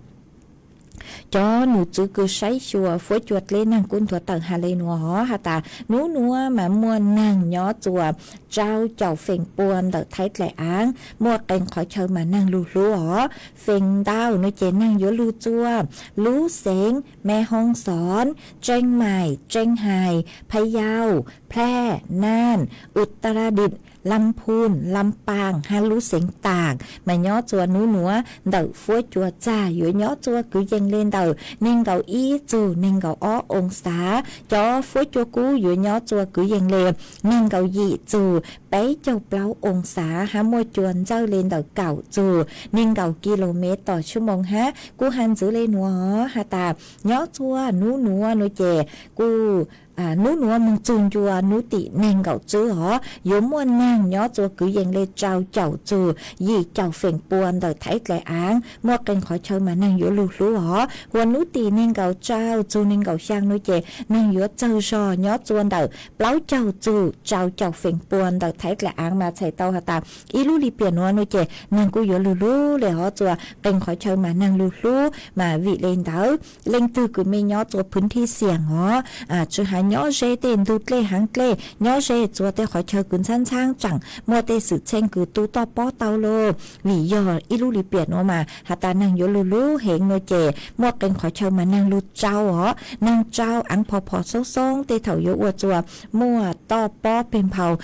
cov num tswv kws saib xyuas fuab cua dle naag kuj nthuav tawm has le nuav os, has tas nub nuav mas muaj naag nyob txuas rau caum feem pua ntawm Thaib dlaim aav, muaj qee qhov chaw mas naag lug hlub os. Feem ntau nua ces naag yuav lug txuas lub xeev Me Hoo Xoon, Tsee Maim, Tsee Hais, Pha Yau, Phlaj, Naj, Utaradit, Lam Phun, Lam Paam hab lub xeev Taam. Mas nyob txuas nub nuav ntawm fuab cua txag yuav nyob txuas kwv yees le ntawm neeg nkaum ib txug neeg nkaum ob oo xav. Cov fuab cua kub yuav nyob txuas kwv yees le neeg nkaum yim txug peb caug plaub oo xav hab muaj cua ntxawj le ntawm kaum txug neeg nkaum kis lus mev tom xuab moos hab. Kuv has ntxiv le nuav os, has tas nyob txuas nub nuav nua ces kuj nub nuav moog txug ncua nub tim neeg nkaum tswb os, yuav muaj naag nyob txuas kwv yees le rau caum txug yim caum feem pua ntawm Thaib dlaim aav, muaj qee qhov chaw mas naag yuav lug hlub os. Huas nub tim neeg nkaum rau txug neeg nkaum xyaa nua ces naag yuav txawg zog nyob txuas ntawm plaub caug txug rau caum feem pua ntawm Thaib dlaim aav. Mas txhais tau has tas ib lub lim piam nuav nua ces naag kuj yuav lug hlub le hov txuas qee qhov chaw mas naag lug hlub. Mas vim le ntawd leej twg kws mej nyob txuas phwv thij xiam os, tsi has nyob ze tej ntug dlej haav dlej, nyob ze txuas tej qhov chaw kws ntxhaab ntxhaab tseem muaj tej xwm txheej kws tu toj pob tau lauj. Vim yog ib lub lim piam nuav mas has tas naag yuav lug hlub heev nua ces muaj qee qhov chaw mas naag lug tsau os, naag tsau aav phom phom xoob xoob tej thaum yuav ua txuas muaj toj pob peg nphau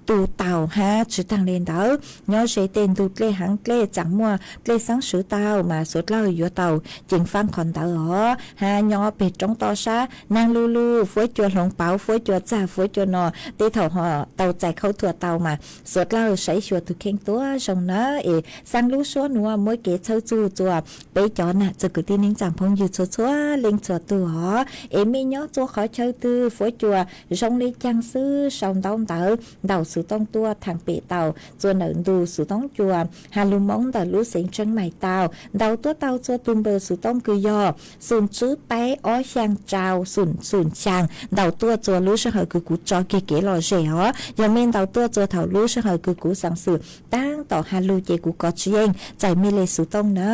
tu tau hab tsi taag le ntawd nyob ze tej ntug dlej haav dlej tseem muaj dlej xaab swv tau mas suav dlawg yuav tau ceev faab qhov ntawd os. Hab nyob peg roob toj sab naag lug lug fuab cua hloov pauv, fuab cua txag, fuab cua no tej thaum ho tau txais khaub thuas tau mas suav dlawg saib xyuas tug kheej tuab zoo na. Es xaa lub suab nuav muab kev txhawb txug txuas peb cov nam txwv kwv tij neej tsaa phooj ywg txhua txhua leej txhua tug os. Es mej nyob txuas qhov chaw twg fuab cua zoo le caag xwb sau ntaub ntawv ntaus xuv tooj tuaj thaam pem tau txuas ntawm ntu xuv tooj cua has lug Moob ntawm lub xeev Tsheeb Maim tau. Ntaus tuaj tau txuas tug npawb xuv tooj kws yog xum tswb peb ob xyaa rau xum xum xyaa. Ntaus tuaj txuas lub sij hawm kws kuv tso kiag kev lom zem os. Yog mej ntaus tuaj txuas thaum lub sij hawm kws kuv xaam xwm taab tom has lug ces kuv kov tsi yeej txais mej le xuv tooj na.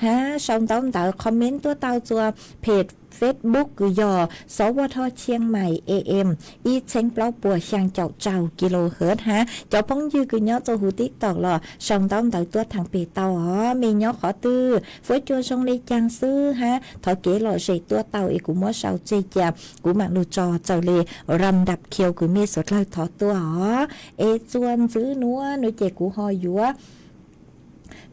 Hab sau ntaub ntawv comment tuaj tau txuas peg Facebook kws yog Xov Vaj Thoj Tsheeb Maim A M ib txheeb plaub puas xyaa caum rau kilohertz hab cov phooj ywg kws nyob txuas huv TikTok los sau ntaub ntawv tuaj thaam pem tau os. Mej nyob qhov twg fuab cua zoo le caag xwb hab thov kev lom zem tuaj tau es kuv muab sau tseg cia kuv maam lug tso txawm le ram dap khiu kws mej suav dlawg thov tuaj os. Es txuas ntxiv nuav nua ces kuv ho yuav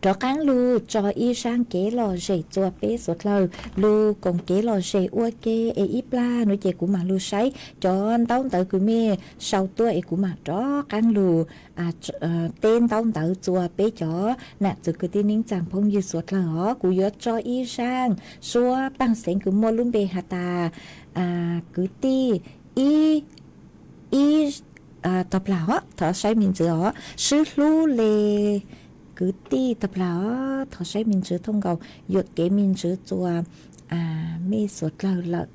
rov qaab lug tso ib zaaj kev lom zem txuas peb suav dlawg lug koom kev lom zem ua ke. Es ib plag nua ces kuv maam lug saib cov ntaub ntawv kws mej sau tuaj es kuv maam rov qaab lug teb ntaub ntawv txuas peb cov nam txwv kwv tij neej tsaa phooj ywg suav dlawg os. Kuv yuav tso ib zaaj suab paaj xeev kws muaj lub npe has tas kwv tij ib ib tog plag os, thov saib me ntsis os, sib hlub le kwv tij tog plag os, thov saib me ntsis thooj nkaus yuam kev me ntsis txuas mej suav dlawg lawm.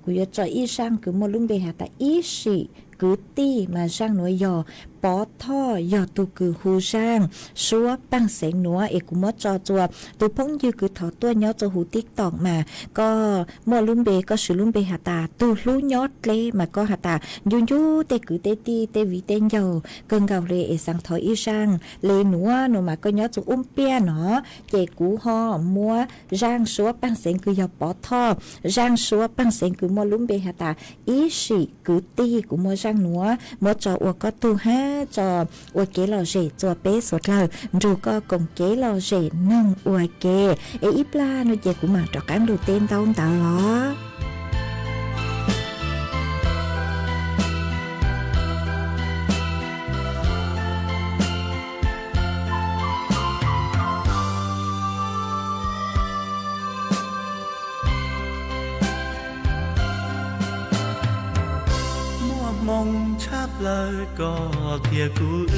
Kuv yuav tso ib zaaj kws muaj lub npe has tas ib sim kwv tij mas zaaj nuav yog Pov Thoj yog tus kws hu zaaj suab paaj xeev nuav es kuv muab tso rua tus phooj ywg kws thov tuaj nyob rua huv TikTok mas koj muaj lub npe, koj swv lub npe has tas tug hlub nyob dleb mas koj has tas ncu ncu tej kwv tej tij tej viv tej ncaug kawg nkaus le es xaav thov ib zaaj le nuav no mas koj nyob rua ub piaj no ces kuv ho muab zaaj suab paaj xeev kws yog Pov Thoj, zaaj suab paaj xeev kws muaj lub npe has tas ib sim kwv tij, kuv muab zaaj nuav muab tso ua koj tug hab tso ua kev lom zem rua peb suav dlawg nrug koj koom kev lom zem noog ua ke. Es ib plag no ces kuv maam rov qaab lug teb ntaub ntawv os. Muaj hmoo tshaj plaws koj thiab kuv wb,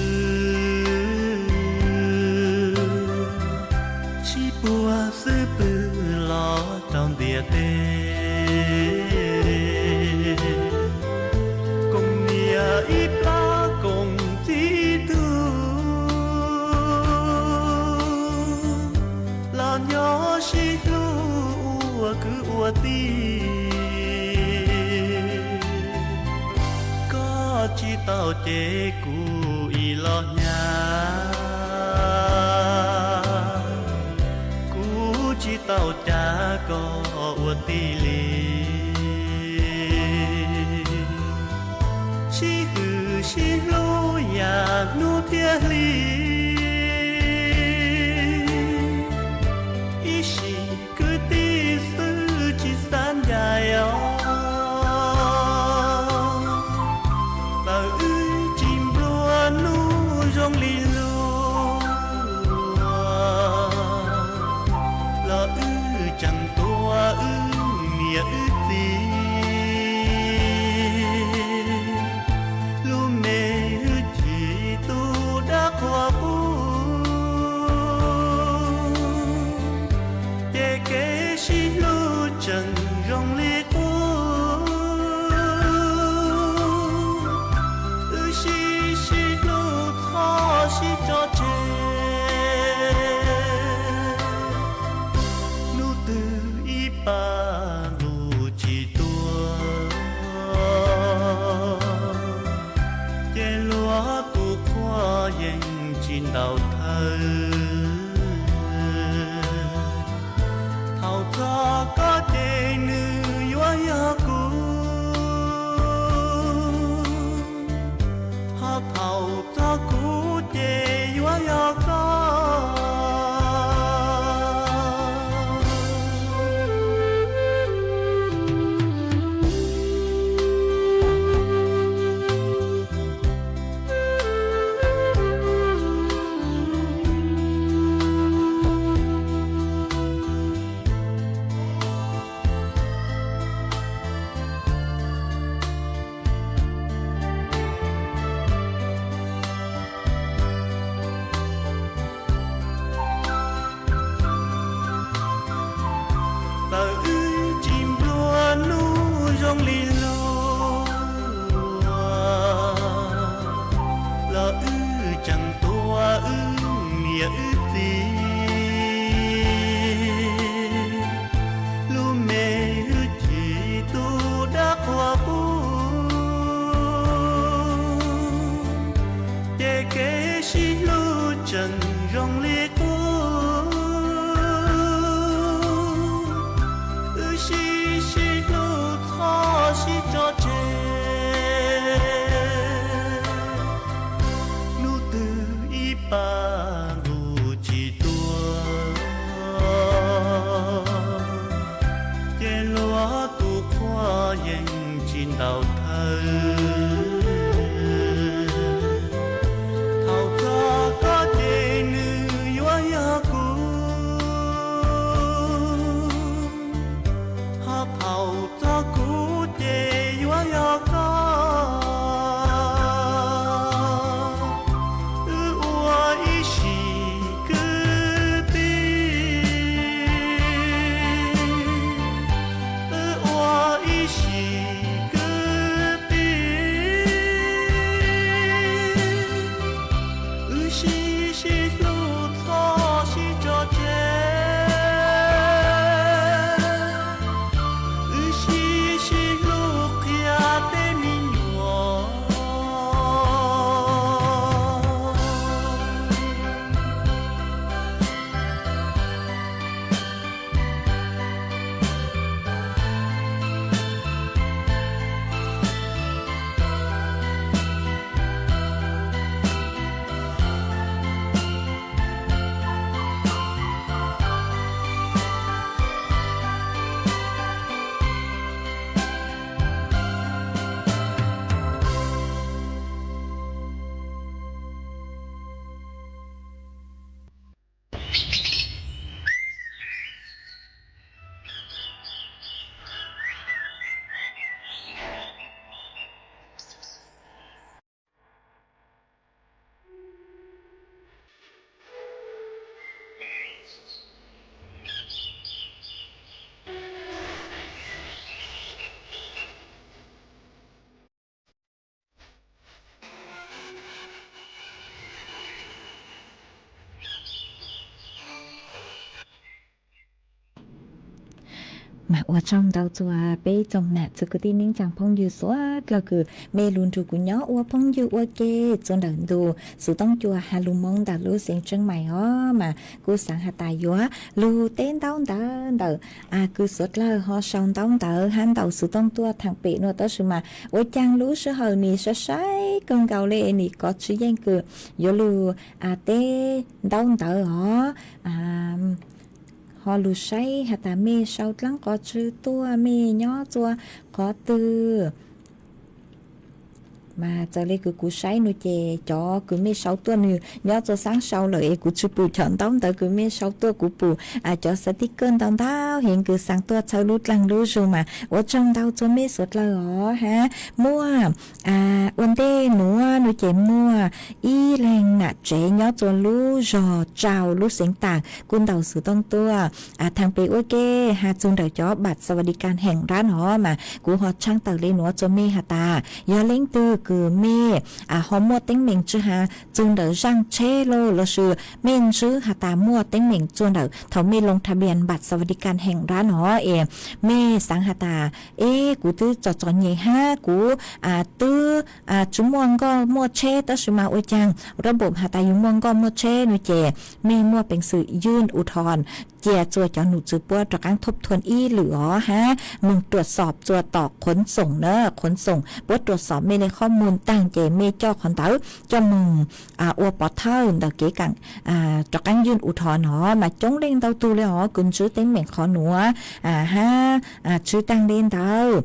sib puag xwb pwg los rau ntiaj teb. Koom niam ib plab koom txiv tug, los nyob sib hlub ua kwv ua tij. Koj tsis tau ces kuv ib los hnyav, kuv tsis tau cav koj ua tij li. Sib hwm sib hlub yam hnub thiab hli, ib sim kwv tij xwb tsis xav ncaim os. Txawm wb tsis nplua nuj zoo li luag, los wb tseem tuav wb niam wb txiv. Lub me hwj chim tu dab qhuas qub, ces kev sib hlub tseem zoo li qub. Wb sib sib hlub txhob sib tso tseg. Hnub twg ib pab nqus tsis tuag, ces luag tus qhua yeej tsis ntaus thawj. Thaum txog koj ces nws yuav yog kuv, ho thaum txog kuv ces yuav yog koj. Txawm wb tsis nplua nuj zoo li luag, los wb tseem tuav wb niam wb txiv. Lub me hwj chim tu dab qhuas qub, ces kev sib hlub tseem zoo li qub. Wb sib sib hlub txhob sib tso tseg. Hnub twg ib pab nqus tsis tuag, ces luag tus qhua yeej tsis ntaus thawj. Thaum txog koj ces nws yuav yog kuv, ho thaum txog kuv ces yuav yog koj. Wb ua ib Sib sib hlub txhob sib tso tseg, wb sib sib hlub qhia tej me nyuam. Mas ua tsaug ntau txog peb tsoom nam txiv kwv tij neej tsaa phooj ywg suav dlawg kws mej lug nrug kuv nyob ua phooj ywg ua ke txug ntawm ntu xuv tooj cua has lug moo ntawm lub xeev Tsheej Maim os. Mas kuj xaav has tas yuav lug teb ntaub ntawv ntawm kws suav dlawg ho sau ntaub ntawv hab ntaus xuv tooj tuaj thaam pem nuav, tab sis mas ua caag lub sij hawm nim sai sai kawg nkaus le nim kov tsi yeej kws yuav lug teb ntaub ntawv os. Ho lug saib has tas mej sau dlaab qhov twg tuaj, mej nyob txua qhov twg. Mas txawm le kws kuv saib nuav ces cov kws mej sau tuaj nwg nyob txua xaab sau lawm es kuv tsi pum cov ntaub ntawv kws mej sau tuaj, kuv pum cov xav tij kawj ntau ntau heev kws xaav tuaj txhawb lub dlaag lub zug. Mas ua tsaug ntau txug mej suav dlawg os hab muaj ua ntej nuav nuav ces muaj ib leeg nam tsev nyob txua lub zog Tsau lub xeev Taam kuj ntaus xuv tooj tuaj thaam pem ua ke has txug ntawm cov npam xas vas dis kas heem nrab no. Mas kuv ho tshaaj tawm le nuav txug mej has tas yog leej twg kws mej ho muaj teeb meem tsi has txug ntawm zaaj tsheb los lossis mej ntsib has tas muaj teeb meem txug ntawm thaum mej loo tha npias npam xas vas dis kas heem nrab no es mej xaav has tas eb kuv twb txom txom nyem hab kuv twb tsi muaj nkoj muaj tsheb tab sis mas ua caag rab npam has tas yug muaj nkoj muaj tsheb nuav ces mej muaj peev xwmยื่นอุทธรณ์ cia txua cov num txwv puab rov qaab thub thuam ib lwm os hab moog tsuam xoom txua tom khuv xoom na, khuv xoom puab tsuam xoom mej le qhob mus taag ces mej coj qhov ntawd coj moog ua pov thawj ntawm kev kaam rov qaabยื่นอุทธรณ์no. Mas coob leej ntau tug le os kws ntsib teeb meem qhov nuav hab tsi taag le ntawd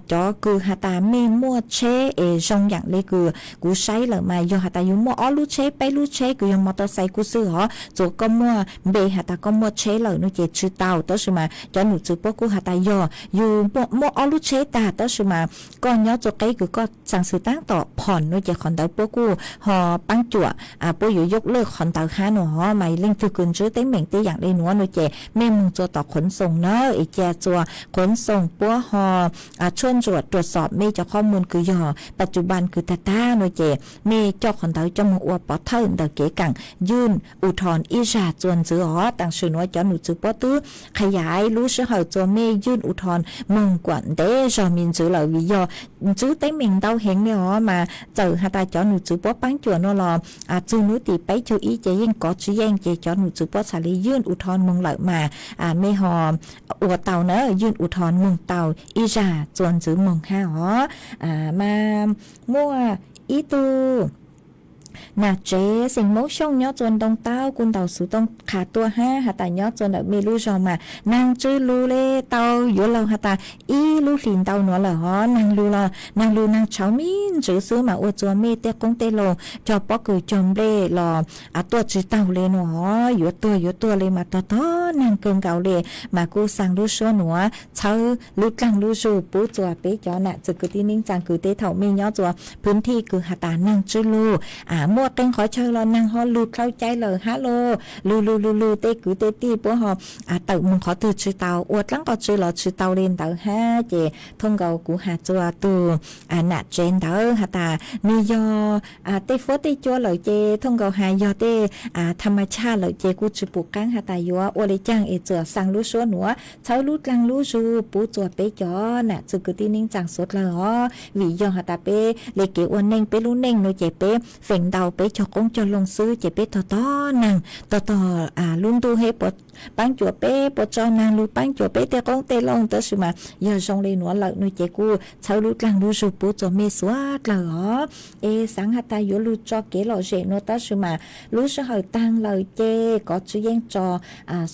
cov kws has tas mej muaj tsheb es zoo yaam le kws kuv saib lawm mas yog has tas yug muaj ob lub tsheb peb lub tsheb kws yog mos tos xais kuj xwb os, txua koj muaj npe has tas koj muaj tsheb lawm nuav ces tsi tau, tab sis mas cov num txwv puab kuj has tas yog yug muaj ob lub tsheb tag tab sis mas koj nyob txua qeb kws koj xaa xwm taab tom phom nuav ces qhov ntawd puab kuj ho paab cuam puab yuav yog lawm qhov ntawd hab no. Mas leej twg kws ntsib teeb meem tej yaam le nuav nuav ces mej moog txua tom khuv xoom na es cia txua khuv xoom puab ho tshuaj ntsuam tsuam xoom mej cov qhob mus kws yog pas cuv npas kws tag tag nuav ces mej coj qhov ntawd coj moog ua pov thawj ntawm kev kaamยื่นอุทธรณ์ ib zag txua ntxiv os. Tam sim nuav cov num txwv puab twb qhia yaim lub sij hawm txua mejยื่นอุทธรณ์ moog kuam ntev zog me ntsis lawm vim yog ntsib teeb meem ntau heev le os mas txawm has tas cov num txwv puab paab cuam nuav los txug nub tim peb caug ib ces yeej kov tsi yeej ces cov num txwv puab txhad leยื่นอุทธรณ์ moog lawm mas mej ho ua tau na,ยื่นอุทธรณ์ moog tau ib zag txua ntxiv moog hab os. Mas muaj ib tug nam tsev xeem Moob Xyooj nyob txua Ntoo Taub kuj ntaus xuv tooj qha tuaj hab has tas nyob txua ntawm mej lub zog mas naag tswb lug le tau yuav luag has tas ib lub hlis ntau nuav lawm hov, naag lug los naag lug naag tshauv me ntsis xwb mas ua txua mej tej qoob tej loo cog pob kws cog nplej los tuaj tsi taug le nuav hov, yuav tuag yuav tuag le mas tog tog naag kawg nkaus le. Mas kuj xaa lub suab nuav txhawb lub dlaag lub zug pub txua peb cov nam txiv kwv tij neej tsaa kws tej thaum mej nyob txua phwv thij kws has tas naag tswb lug muaj qee qhov chaw los neeg ho lug dlhau cai lawm hab los, lug lug lug lug tej kwv tej tij puab ho tawm moog qhov twg tsi tau, ua dlaab qhov twg los tsi tau li ntawd hab ces thooj nkaus kuv has txug tug nam tsev ntawd has tas nwg yog tej fuab tej cua lawm ces thooj nkaus has yog tej tham ma chaj lawm ces kuj tsi pum qaab has tas yuav ua le caag es txuas xaa lub suab nuav txhawb lub dlaag lub zug pub txuas peb cov nam txwg kwv tij neej tsaa suav dlawg os. Vim yog has tas peb le kev ua neej peb lub neej nuav ces peb feem ntau peb cog qoob cog loo xwb ces peb tog tog naag tog tog lub ntuj hab puas paab cuam peb, puas tso naag lug paab cuam peb tej qoob tej loo, tab sis mas yog zoo le nuav lawm nuav ces kuj txhawb lub dlaag lub zug pub txuas mej suav dlawg os. Es xaav has tas yuav lug tso kev lom zem nuav tab sis mas lub sij hawm taag lawm ces kov tswv yeej tso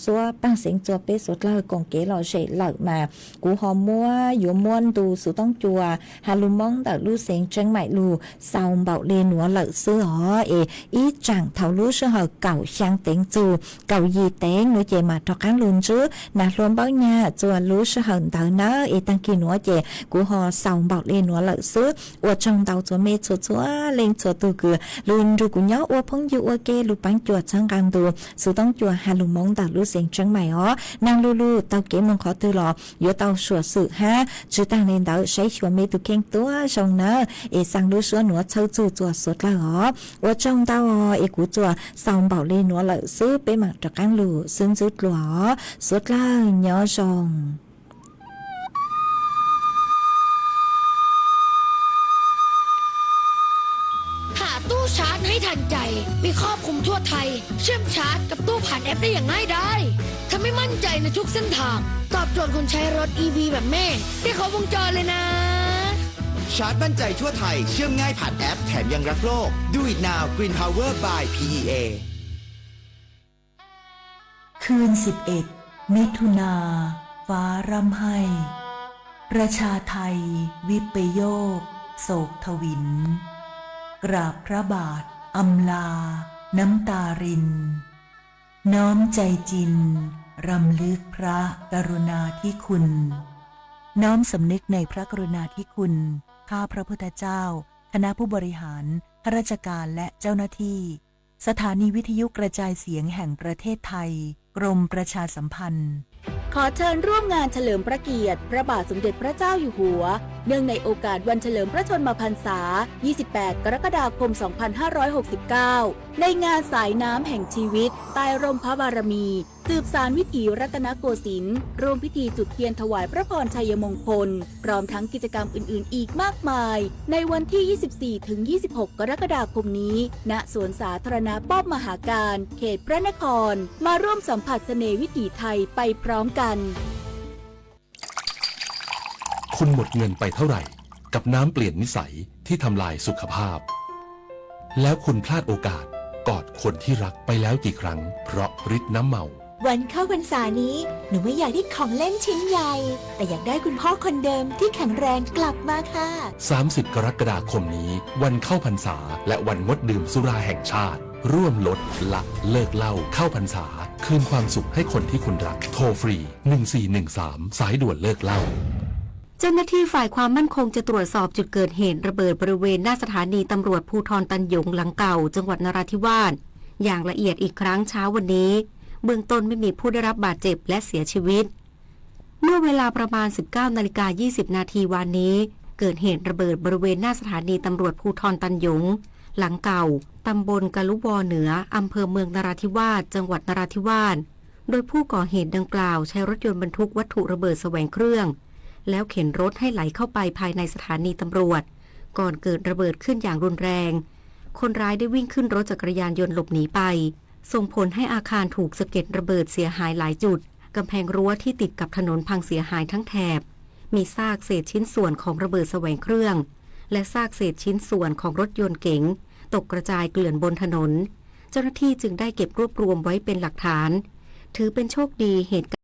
suab paag xeev txuas peb suav dlawg koom kev lom zem lawm mas kuv ho muab yuav muab ntu xuv toob cua has lug Moob ntawm lub xeev Tseeb Maim lug xaus npaum le nuav lawm xwb os. Es ib tsaam thaum lub sij hawm kaum xyaa teev txug kaum yim teev nuav ces mam rov qaab lug ntsib nam hluas Npaub Nyaj txuas lub sij hawm ntawd nawb. Es taag kis nuav ces kuv ho xaus npaum le nuav lawm xwb. Ua tsaug ntau txhua mej txhua txhua leej txhua tug kws lug nrug kuv nyob ua phooj ywg ua ke lug paab cuam txhawb nqaa ntu xuv toob cua has lug Moob ntawm lub xeev Tseeb Maim os. Naag lug lug tau kev moog qhov twg los yuav tau suam xwm hab tsi taag le ntawd saib xyuas mej tug kheej tuab zoo nawb. Es xaa lub suab nuav txhawb txug txuas suav dlawg os. Ua tsaug ntau os, es kuv txuas xaus npaum le nuav lawm xwb, peb mam rov qaab lug xwb ntxwb dlua os. Suav dlawg nyob zoo.หาตู้ชาร์จให้ทันใจ มีครอบคลุมทั่วไทย เชื่อมชาร์จกับตู้ผ่านแอปได้อย่างง่ายดาย ทำให้มั่นใจในทุกเส้นทาง ตอบโจทย์คนใช้รถอีวีแบบแม่ ได้ครบวงจรเลยนะ ชาร์จมั่นใจทั่วไทย เชื่อมง่ายผ่านแอป แถมยังรักโลก Do it now Green Power by พีอีเอ คืนสิบเอ็ด มิถุนา ฟ้าร่ำไห้ ประชาไทย วิปโยค โศกถวิล กราบพระบาท อำลา น้ำตาริน น้อมใจจริน รำลึกพระกรุณาธิคุณ น้อมสำนึกในพระกรุณาธิคุณ ข้าพระพุทธเจ้า คณะผู้บริหาร ข้าราชการ และเจ้าหน้าที่ สถานีวิทยุกระจายเสียงแห่งประเทศไทย กรมประชาสัมพันธ์ ขอเชิญร่วมงานเฉลิมพระเกียรติพระบาทสมเด็จพระเจ้าอยู่หัว เนื่องในโอกาสวันเฉลิมพระชนมพรรษา ยี่สิบแปด กรกฎาคม สองพันห้าร้อยหกสิบเก้า ในงานสายน้ำแห่งชีวิต ใต้ร่มพระบารมี สืบสานวิถีรัตนโกสินทร์ ร่วมพิธีจุดเทียนถวายพระพรชัยมงคล พร้อมทั้งกิจกรรมอื่นๆ อีกมากมาย ในวันที่ ยี่สิบสี่ ถึง ยี่สิบหก กรกฎาคมนี้ ณ สวนสาธารณะป้อมมหาการ เขตพระนคร มาร่วมสัมผัสเสน่ห์วิถีไทยไปพร้อมกัน คุณหมดเงินไปเท่าไหร่กับน้ำเปลี่ยนนิสัยที่ทำลายสุขภาพ แล้วคุณพลาดโอกาสกอดคนที่รักไปแล้วกี่ครั้งเพราะฤทธิ์น้ำเมา วันเข้าพรรษานี้ หนูไม่อยากได้ของเล่นชิ้นใหญ่ แต่อยากได้คุณพ่อคนเดิมที่แข็งแรงกลับมาค่ะ สามสิบ กรกฎาคมนี้ วันเข้าพรรษา และวันงดดื่มสุราแห่งชาติ ร่วมลดละเลิกเหล้าเข้าพรรษา คืนความสุขให้คนที่คุณรัก โทรฟรี หนึ่งสี่หนึ่งสาม สายด่วนเลิกเหล้า เจ้าหน้าที่ฝ่ายความมั่นคงจะตรวจสอบจุดเกิดเหตุระเบิดบริเวณหน้าสถานีตำรวจภูธรตันหยงหลังเก่า จังหวัดนราธิวาส อย่างละเอียดอีกครั้งเช้าวันนี้ เบื้องต้นไม่มีผู้ได้รับบาดเจ็บและเสียชีวิต เมื่อเวลาประมาณ สิบเก้านาฬิกา ยี่สิบนาทีวานนี้ เกิดเหตุระเบิดบริเวณหน้าสถานีตำรวจภูธรตันหยง หลังเก่า ตำบลกาลุวอเหนือ อำเภอเมืองนราธิวาส จังหวัดนราธิวาส โดยผู้ก่อเหตุดังกล่าวใช้รถยนต์บรรทุกวัตถุระเบิดแสวงเครื่อง แล้วเข็นรถให้ไหลเข้าไปภายในสถานีตำรวจ ก่อนเกิดระเบิดขึ้นอย่างรุนแรง คนร้ายได้วิ่งขึ้นรถจักรยานยนต์หลบหนีไป ส่งผลให้อาคารถูกสะเก็ดระเบิดเสียหายหลายจุด กำแพงรั้วที่ติดกับถนนพังเสียหายทั้งแถบ มีซากเศษชิ้นส่วนของระเบิดแสวงเครื่อง และซากเศษชิ้นส่วนของรถยนต์เก๋ง ตกกระจายเกลื่อนบนถนน เจ้าหน้าที่จึงได้เก็บรวบรวมไว้เป็นหลักฐาน ถือเป็นโชคดีเหตุการณ์